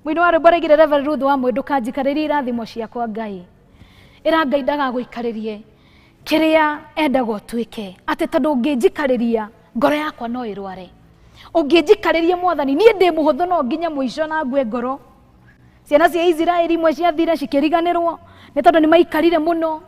mũini wa rwĩmbo araigire, Reverend Ruth wa Mwĩ, ndũkanjikarĩrie irathimo ciakwa Ngai. Ĩra Ngai ndagagũikarĩrie kĩrĩa endaga ũtuĩke, atĩ tondũ ũngĩnjikarĩria ngoro yakwa no ĩrware, ũngĩnjikarĩria Mwathani niĩ ndĩ mũhũthũ no nginya mũico na ngue ngoro. Ciana cia Isiraeli imwe ciathire cikĩriganĩrwo nĩ tondũ nĩ maikarire mũno,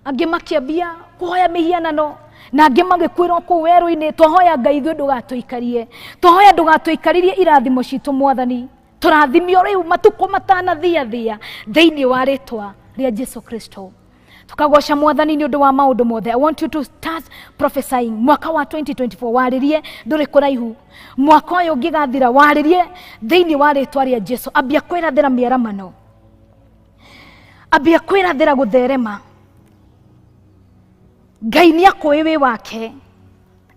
angĩ makĩambia kũhoya mĩhianano na angĩ magĩkuĩrwo kũu werũ-inĩ. Twahoya Ngai ithuĩ ndũgatũikarie, twahoya ndũgatũikarĩrie irathimo citũ Mwathani, tũrathimio rĩu matukũ matanathiathia thĩinĩ wa rĩtwa rĩa Jesu Kristo. Tukagoca Mwathani nĩ ũndũ wa maũndũ mothe. I want you to start prophesying mwaka wa 2024, warĩrie ndũrĩ kũraihu, mwaka ũyũ ũngĩgathira, warĩrie thĩinĩ wa rĩtwa rĩa Jesu. Ambia kwĩrathĩra mĩaramano, ambia kwĩrathĩra gũtherema. Ngai nĩ akũĩ wĩ wake,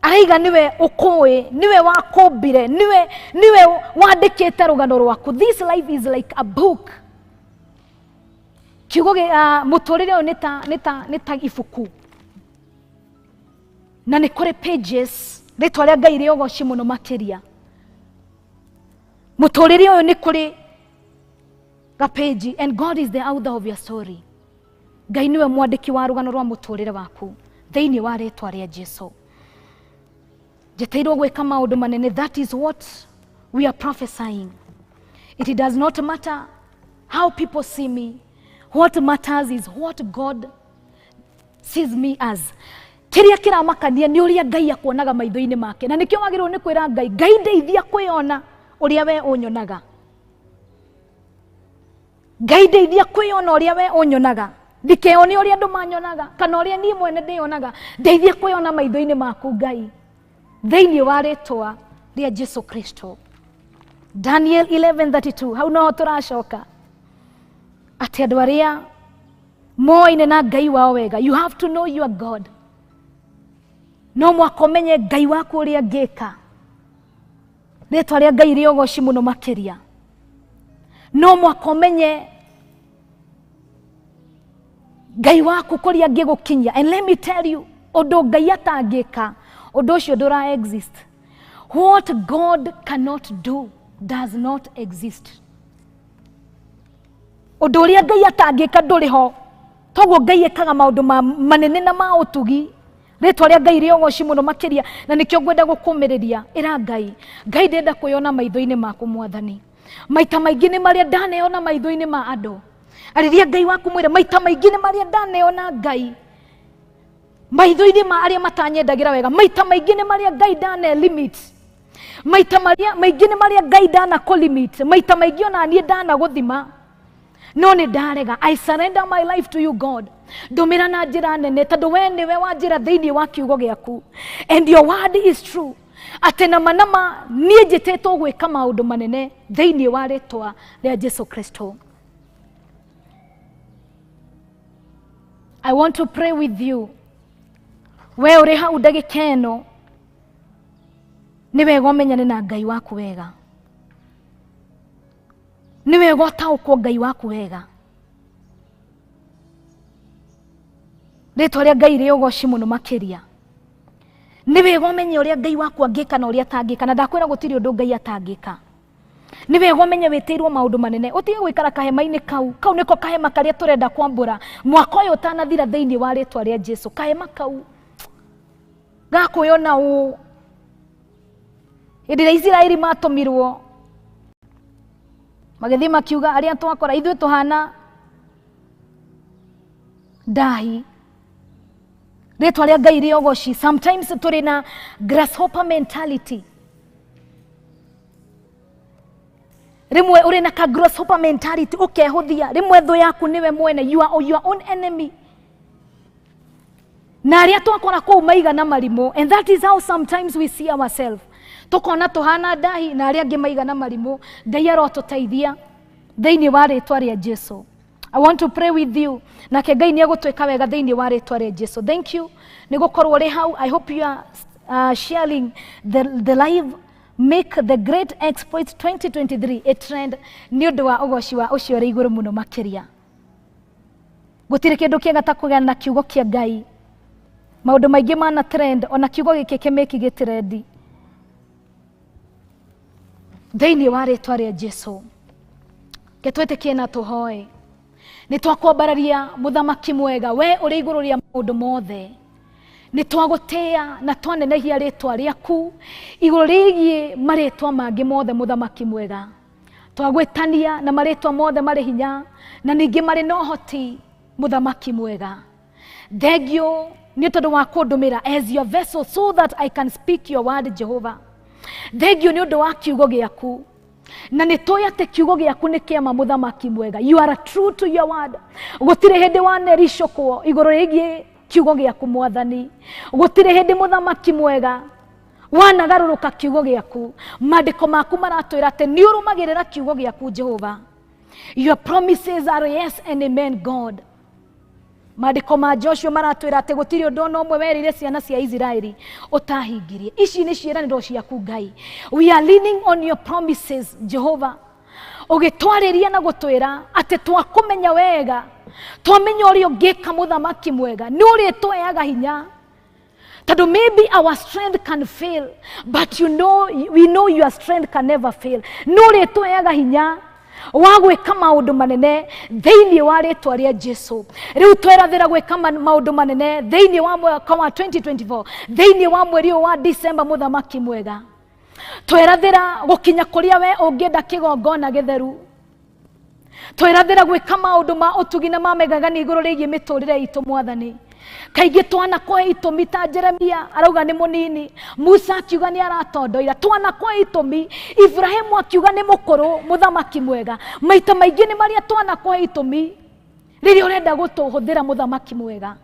araiga niwe ũkũĩ, niwe wakũmbire, niwe wandĩkĩte rũgano rwaku. This life is like a book. Kiugo mũtũrĩre ũyũ nĩ ta ibuku na nĩ kũrĩ pages. Rĩtwa rĩa Ngai rĩogoci mũno makĩria. Mũtũrĩre ũyũ nĩ kũrĩ gapeji, and God is the author of your story. Ngai niwe mwandĩki wa rũgano rwa mũtũrĩre waku thĩinĩ wa rĩtwa rĩa Jesu. Njĩtĩirwo gwĩka maũndũ manene. That is what we are prophesying. It does not matter how people see me. What matters is what God sees me as. Kĩrĩa kĩramakania nĩ ũrĩa Ngai akuonaga maitho-inĩ make, na nĩkĩo wagĩrĩirwo nĩ kwĩra Ngai, Ngai ndeithia kwĩona ũrĩa we ũnyonaga, Ngai ndeithia kwĩona ũrĩa we ũnyonaga, ndikeyone ũrĩa andũ manyonaga kana ũrĩa niĩ mwene ndĩyonaga, ndeithia kwĩona maitho-inĩ maku Ngai thĩinĩ wa rĩtwa rĩa Jesu Kristo. Daniel 11:32, hau noho tũracoka, atĩ andũ arĩa moaine na Ngai wao wega. You have to know your God. No mwaka ũmenye Ngai waku ũrĩa angĩka. Rĩtwa rĩa Ngai rĩogoci mũno makĩria. No mwaka ũmenye Ngai waku kũrĩa angĩgũkinyia. And let me tell you, ũndũ Ngai atangĩka, ũndũ ũcio ndũra exist. What God cannot do does not exist. Ũndũ ũrĩa Ngai atangĩka ndũrĩ ho. Toguo Ngai ekaga maũndũ manene na ma ũtugi. Rĩtwa rĩa Ngai rĩogoci mũno makĩria, na nĩkĩo ngwenda gũkũmĩrĩria. Ĩra Ngai, Ngai ndĩrenda kwĩyona maitho-inĩ maku Mwathani. Maita maingĩ nĩ marĩa ndaneyona maitho-inĩ ma andũ. Arĩria Ngai waku mwĩre, maita maingĩ nĩ marĩa ndaneyona Ngai maitho-inĩ ma arĩa matanyendagĩra wega, maita maingĩ nĩ marĩa Ngai ndane limit, maita marĩa maingĩ nĩ marĩa Ngai ndana kũ limit, maita maingĩ ona niĩ ndana gũthima no nĩ ndarega. I surrender my life to you, God. Ndũmĩra na njĩra nene, tondũ we nĩwe wanjĩra thĩinĩ wa kiugo gĩaku, and your word is true, atĩ nama nama niĩ njĩtĩtwo gwĩka maũndũ manene thĩinĩ wa rĩtwa rĩa Jesu Kristo. I want to pray with you. We ũrĩ hau ndagĩka ĩno, nĩ wega ũmenyane na Ngai waku wega, nĩ wega ũtaũkwo Ngai waku wega. Rĩtwa rĩa Ngai rĩ ũgoci mũno makĩria. Nĩ wega ũmenye ũrĩa Ngai waku angĩka na ũrĩa atangĩka, na ndakwĩra gũtirĩ ũndũ Ngai atangĩka. Nĩ wega ũmenye wĩtĩirwo maũndũ manene, ũtige gũikara kahema-inĩ kau. Kau nĩko kahema karĩa tũrenda kwambũra mwaka ũyũ ũtanathira thĩinĩ wa rĩtwa rĩa Jesu. Kahema kau gakwĩona ũũ, hĩndĩ ĩrĩa Isiraeli matũmirwo. Magĩthiĩ makiuga arĩa twakora ithuĩ tũhana ndahi. Rĩtwa rĩa Ngai rĩogoci. Sometimes tũrĩ na grasshopper mentality. Rĩmwe ũrĩ na ka grasshopper mentality ũkehũthia. Rĩmwe thũ yaku nĩwe mwene, you are your own enemy. Na arĩa twakora kũu maigana marimũ, and that is how sometimes we see ourselves. Tũkona tũhana ndahi na arĩa angĩ maigana marimũ. Ngai arotũteithia thĩinĩ wa rĩtwa rĩa Jesu. I want to pray with you. Nake Ngai nĩ egũtwĩka wega thĩinĩ wa rĩtwa rĩa Jesu. Thank you nĩ gũkorwo ũrĩ hau. I hope you are sharing the live. Make the great exploits 2023 a trend nĩ ũndũ wa ũgoci wa ũcio ũrĩ igũrũ mũno makĩria. Gũtirĩ kĩndũ kĩega ta kũgĩa na kiugo kĩa Ngai. Maũndũ maingĩ mana trend, ona kiugo gĩkĩ kĩmĩki gĩtrendi. Thĩinĩ wa rĩtwa rĩa Jesu. Ke twĩtĩkie na tũhoe. Nĩ twakwambararia mũthamaki mwega, we ũrĩ igũrũ rĩa maũndũ mothe. Nĩ twagũtĩĩa na twanenehia rĩtwa rĩaku igũrũ rĩgiĩ marĩtwa mangĩ mothe mũthamaki mwega. Twagwĩtania na marĩtwa mothe marĩ hinya na ningĩ marĩ na ũhoti mũthamaki mwega. Thengio nĩ tondũ wa kũndũmĩra as your vessel so that I can speak your word, Jehovah. Thengio nĩ ũndũ wa kiugo gĩaku. Na nĩ tũĩ atĩ kiugo gĩaku nĩ kĩama mũthamaki mwega. You are true to your word. Gũtirĩ hĩndĩ wanericũkwo igũrũ rĩgiĩ kiugo gĩaku mwathani. Gũtirĩ hĩndĩ mũthamaki mwega wanagarũrũka kiugo gĩaku. Maandĩko maku maratwĩra atĩ nĩ ũrũmagĩrĩra kiugo gĩaku Jehova. Your promises are yes and amen, God. Maandĩko ma Joshua maratwĩra atĩ gũtirĩ ũndũ ona ũmwe werĩire ciana cia Isiraeli ũtahingirie. Ici nĩ ciĩranĩro ciaku Ngai. We are leaning on your promises, Jehovah. Ũgĩtwarĩria na gũtwĩra atĩ twakũmenya wega, twamenya ũrĩa ũngĩka mũthamaki mwega, nĩ ũrĩtũheaga hinya. Tondũ maybe our strength can fail, but you know, we know your strength can never fail. Nĩ ũrĩtũheaga hinya wa gwĩka maũndũ manene thĩinĩ wa rĩtwa rĩa Jesu. Rĩu twerathĩra gwĩka maũndũ manene thĩinĩ wa mwaka wa 2024, thĩinĩ wa mweri ũyũ wa December mũthamaki mwega. Twerathĩra gũkinya kũrĩa we ũngĩenda kĩgongona gĩtheru. Twerathĩra gwĩka maũndũ ma ũtugi na ma magegania igũrũ rĩgiĩ mĩtũrĩre itũ mwathani. Kaingĩ twanakũhe itũmi ta Jeremia arauga nĩ mũnini, Musa akiuga nĩ aratondoira, twanakũhe itũmi, Ibrahimu akiuga nĩ mũkũrũ mũthamaki mwega. Maita maingĩ nĩ marĩa twanakũhe itũmi rĩrĩa ũrenda gũtũhũthĩra mũthamaki mwega.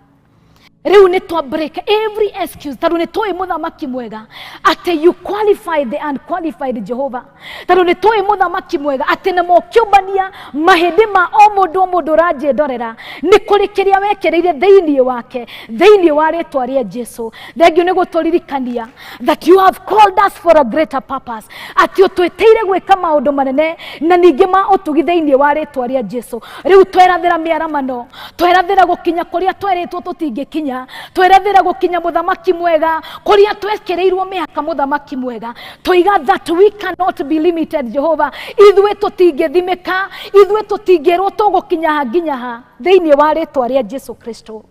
Rĩu nĩ twa break every excuse tondũ nĩ tũĩ mũthamaki mwega atĩ you qualify the unqualified, Jehovah. Tondũ nĩ tũĩ mũthamaki mwega atĩ na mokĩũmbania mahĩndĩ ma o mũndũ o mũndũ ũranjĩndorera nĩ kũrĩ kĩrĩa wekĩrĩire thĩinĩ wake thĩinĩ wa rĩtwa rĩa Jesu. Thengiũ nĩ gũtũririkania that you have called us for a greater purpose, atĩ ũtwĩtĩire gwĩka maũndũ manene na ningĩ ma ũtugi thĩinĩ wa rĩtwa rĩa Jesu. Rĩu twerathĩra mĩaramano, twerathĩra gũkinya kũrĩa twerĩtwo tũtingĩkinya, twerathĩra gũkinya mũthamaki mwega kũrĩa twekĩrĩirwo mĩhaka mũthamaki mwega. Tũiga that we cannot be limited, Jehovah. Ithuĩ tũtingĩthimĩka, ithuĩ tũtingĩrwo tũgũkinya ha nginya ha thĩinĩ wa rĩtwa rĩa Jesu Kristo.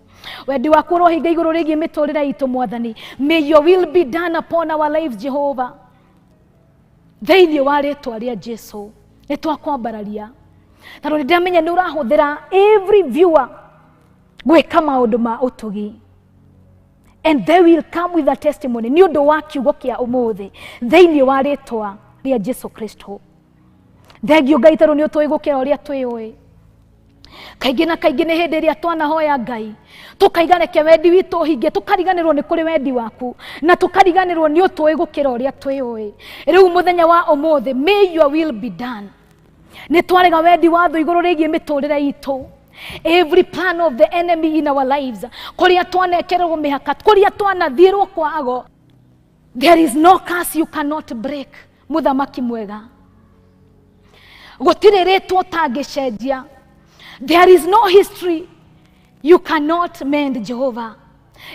Wendi waku ũrohinga igũrũ rĩgiĩ mĩtũrĩre itũ mwathani. May your will be done upon our lives, Jehovah. Thĩinĩ wa rĩtwa rĩa Jesu nĩ twakwambararia tondũ nĩ ndĩramenya nĩ ũrahũthĩra every viewer gwĩka maũndũ ma ũtugi, and they will come with a testimony nĩ ũndũ wa kiugo kĩa ũmũthĩ thĩinĩ wa rĩtwa rĩa Jesu Kristo. Thengio Ngai tondũ nĩ ũtũĩ gũkĩra ũrĩa twĩũĩ. Kaingĩ na kaingĩ nĩ hĩndĩ ĩrĩa twanahoya Ngai tũkaiga reke wendi witũ ũhinge, tũkariganĩrwo nĩ kũrĩ wendi waku na tũkariganĩrwo nĩ ũtũĩ gũkĩra ũrĩa twĩũĩ. Rĩu mũthenya wa ũmũthĩ, may your will be done. Nĩ twarega wendi wa thũ igũrũ rĩgiĩ mĩtũrĩre itũ, every plan of the enemy in our lives, kũrĩa twanekererwo mĩhaka, kũrĩa twanathiĩrwo kwa ago. There is no curse you cannot break, mũthamaki mwega. Gũtirĩ rĩtwa ũtangĩcenjia. There is no history you cannot mend, Jehovah.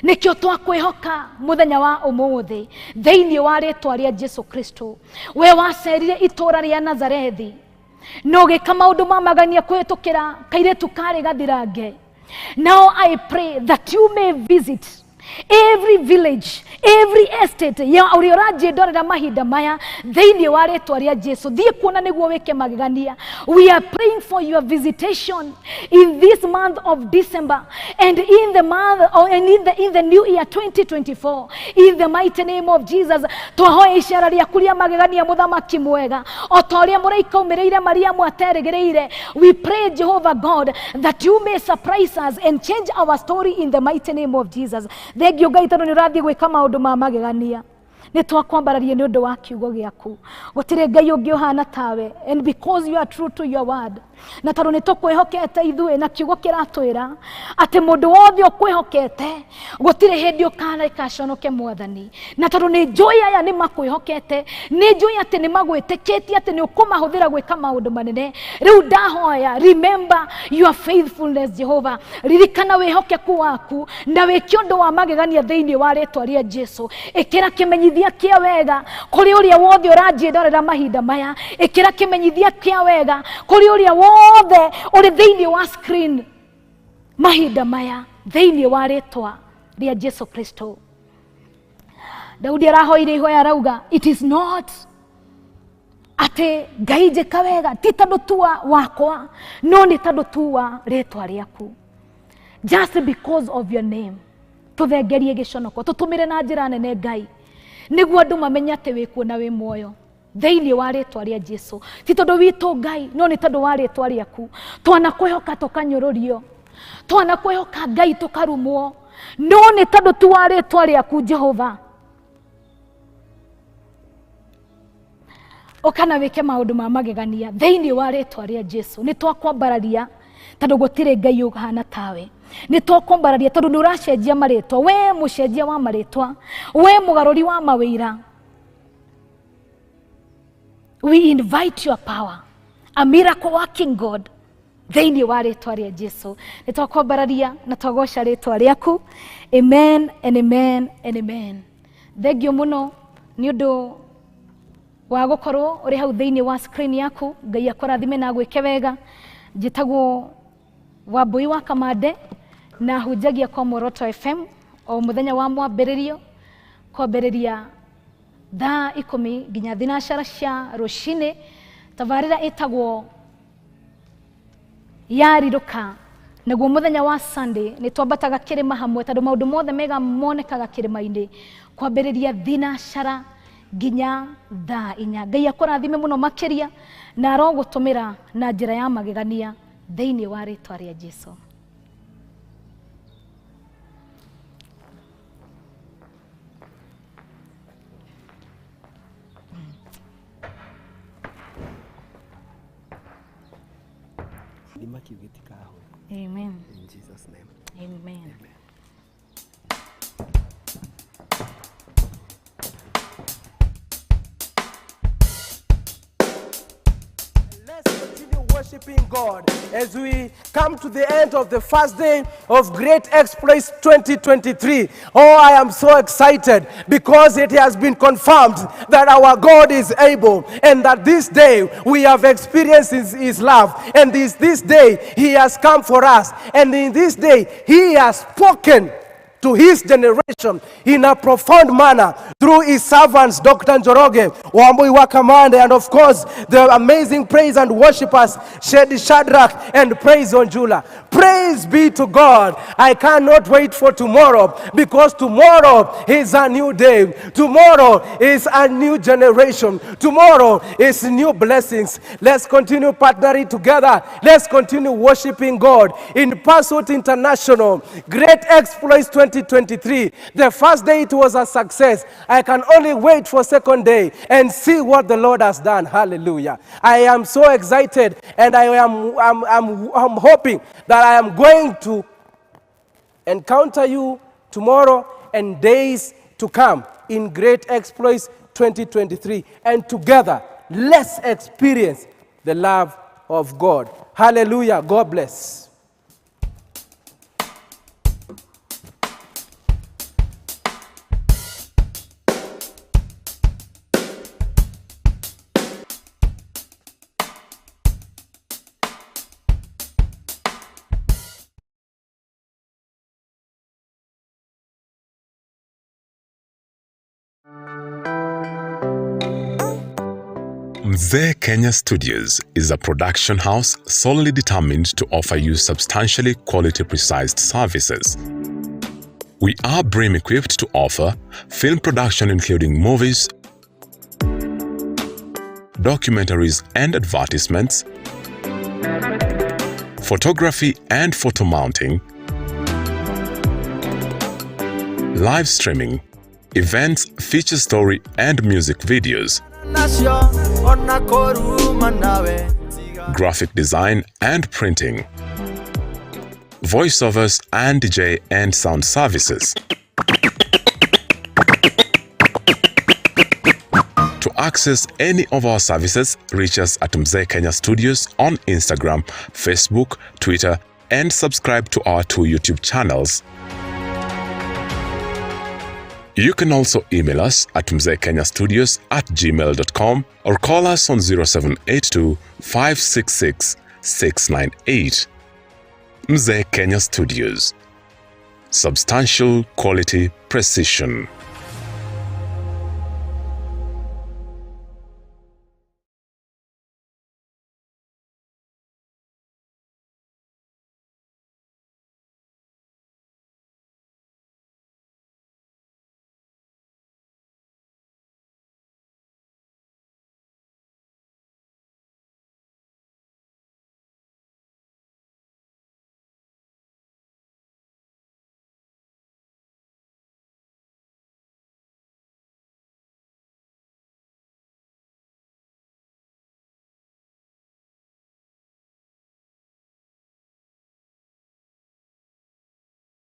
Nĩkĩo twakwĩhoka mũthenya wa ũmũthĩ thĩinĩ wa rĩtwa rĩa Jesu Kristo. We wacerire itũũra rĩa Nazarethi na ũgĩka maũndũ ma magania kũhĩtũkĩra kairĩtu karĩ gathirange. Now I pray that you may visit Every village, every estate ya ũrĩa ũranjĩndorera mahinda maya thĩinĩ wa rĩtwa rĩa Jesu, thiĩ kuona nĩguo wĩke magegania. We are praying for your visitation in this month of December and in the month and in the new year 2024, in the mighty name of Jesus. Twahoya icera rĩaku rĩa magegania, mũthamaki mwega, o ta ũrĩa mũraika aumĩrĩire Mariamu aterĩgĩrĩire. We pray, Jehovah God, that you may surprise us and change our story in the mighty name of Jesus. Thengio Ngai tondũ nĩ ũrathiĩ gwĩka maũndũ ma magegania. Nĩ twakwambararia nĩ ũndũ wa kiugo gĩaku. Gũtirĩ Ngai ũngĩ ũhana tawe, and because you are true to your word, na tondũ nĩ tũkwĩhokete ithuĩ, na kiugo kĩratwĩra atĩ mũndũ wothe ũkwĩhokete gũtirĩ hĩndĩ ũkareka aconoke, Mwathani. Na tondũ nĩ njũĩ aya nĩ makwĩhokete, nĩ njũĩ atĩ nĩ magwĩtĩkĩtie atĩ nĩ ũkũmahũthĩra gwĩka maũndũ manene. Rĩu ndahoya, remember your faithfulness, Jehova. Ririkana wĩhokeku waku na wĩke ũndũ wa magegania thĩinĩ wa rĩtwa rĩa Jesu. Ĩkĩra kĩmenyithia kĩa wega kũrĩ ũrĩa wothe ũranjĩndorera mahinda maya. Ĩkĩra kĩmenyithia kĩa wega kũrĩ ũrĩa wothe ũrĩ thĩinĩ wa screen mahinda maya, thĩinĩ wa rĩtwa rĩa Jesu Kristo. Daudi arahoire ihoya, arauga, it is not atĩ Ngai njĩka wega ti tondũ tu wakwa, no nĩ tondũ tu wa rĩtwa rĩaku, just because of your name. Tũthengerie gĩconoko, tũtũmĩre na njĩra nene, Ngai, nĩguo andũ mamenye atĩ wĩkuo na wĩ muoyo, thĩinĩ wa rĩtwa rĩa Jesu. Ti tondũ witũ, Ngai, no nĩ tondũ wa rĩtwa rĩaku. Twanakwĩhoka tũkanyũrũrio, twanakwĩhoka, Ngai, tũkarumwo, no nĩ tondũ tu wa rĩtwa rĩaku, Jehova. Ũkana wĩke maũndũ ma magegania thĩinĩ wa rĩtwa rĩa Jesu. Nĩ twakwambararia tondũ gũtirĩ Ngai ũhana tawe. Nĩ twakwambararia tondũ nĩ ũracenjia marĩtwa, we mũcenjia wa marĩtwa, we mũgarũri wa mawĩra. We invite your power, a miracle working God, thĩinĩ wa rĩtwa rĩa Jesu. Nĩ twakwambararia na twagoca rĩtwa rĩaku. Amen and amen and amen. Thengio mũno nĩ ũndũ wa gũkorwo ũrĩ hau thĩinĩ wa screen yaku. Ngai akũrathime na agwĩke wega. Njĩtagwo Wambui wa Kamande na hunjagia kwa Moroto FM o mũthenya wa mwambĩrĩrio, kwambĩrĩria thaa 10 nginya 9 cia rũcinĩ. Tabarĩra ĩtagwo Yarirũka. Naguo mũthenya wa Sunday nĩ twambataga kĩrĩma hamwe, tondũ maũndũ mothe mega monekaga kĩrĩma-inĩ, kwambĩrĩria 9 nginya thaa 4. Ngai akũrathime mũno makĩria na arogũtũmĩra na njĩra ya magegania thĩinĩ wa rĩtwa rĩa Jesu. Thima kiu gĩtikahwe. Amen. In Jesus' name. Amen. Amen. Let's continue worshiping God as we come to the end of the first day of Great Exploits 2023. Oh, I am so excited because it has been confirmed that our God is able and that this day we have experienced His love. And this day He has come for us. And in this day He has spoken to his generation in a profound manner through his servants, Dr. Njoroge, Wambui Wakamande, and of course, the amazing praise and worshipers, Shedi Shadrach and Praise Onjula. Praise be to God. I cannot wait for tomorrow because tomorrow is a new day. Tomorrow is a new generation. Tomorrow is new blessings. Let's continue partnering together. Let's continue worshiping God in Pursuit International. Great Exploits 2023. The first day it was a success. I can only wait for second day and see what the Lord has done. Hallelujah. I am so excited and I'm hoping that I am going to encounter you tomorrow and days to come in Great Exploits 2023. And together, let's experience the love of God. Hallelujah. God bless. Mzee Kenya Studios is a production house solely determined to offer you substantially quality precise services. We are brim equipped to offer film production including movies, documentaries and advertisements, photography and photo mounting, live streaming, events, feature story and music videos, Nacio ona kũruma nawe graphic design and printing, voiceovers and DJ and sound services. To access any of our services, reach us at Mzee Kenya Studios on Instagram, Facebook, Twitter, and subscribe to our two YouTube channels. You can also email us at mzeekenyastudios@gmail.com or call us on 0782 566 698. Mzee Kenya Studios. Substantial quality precision.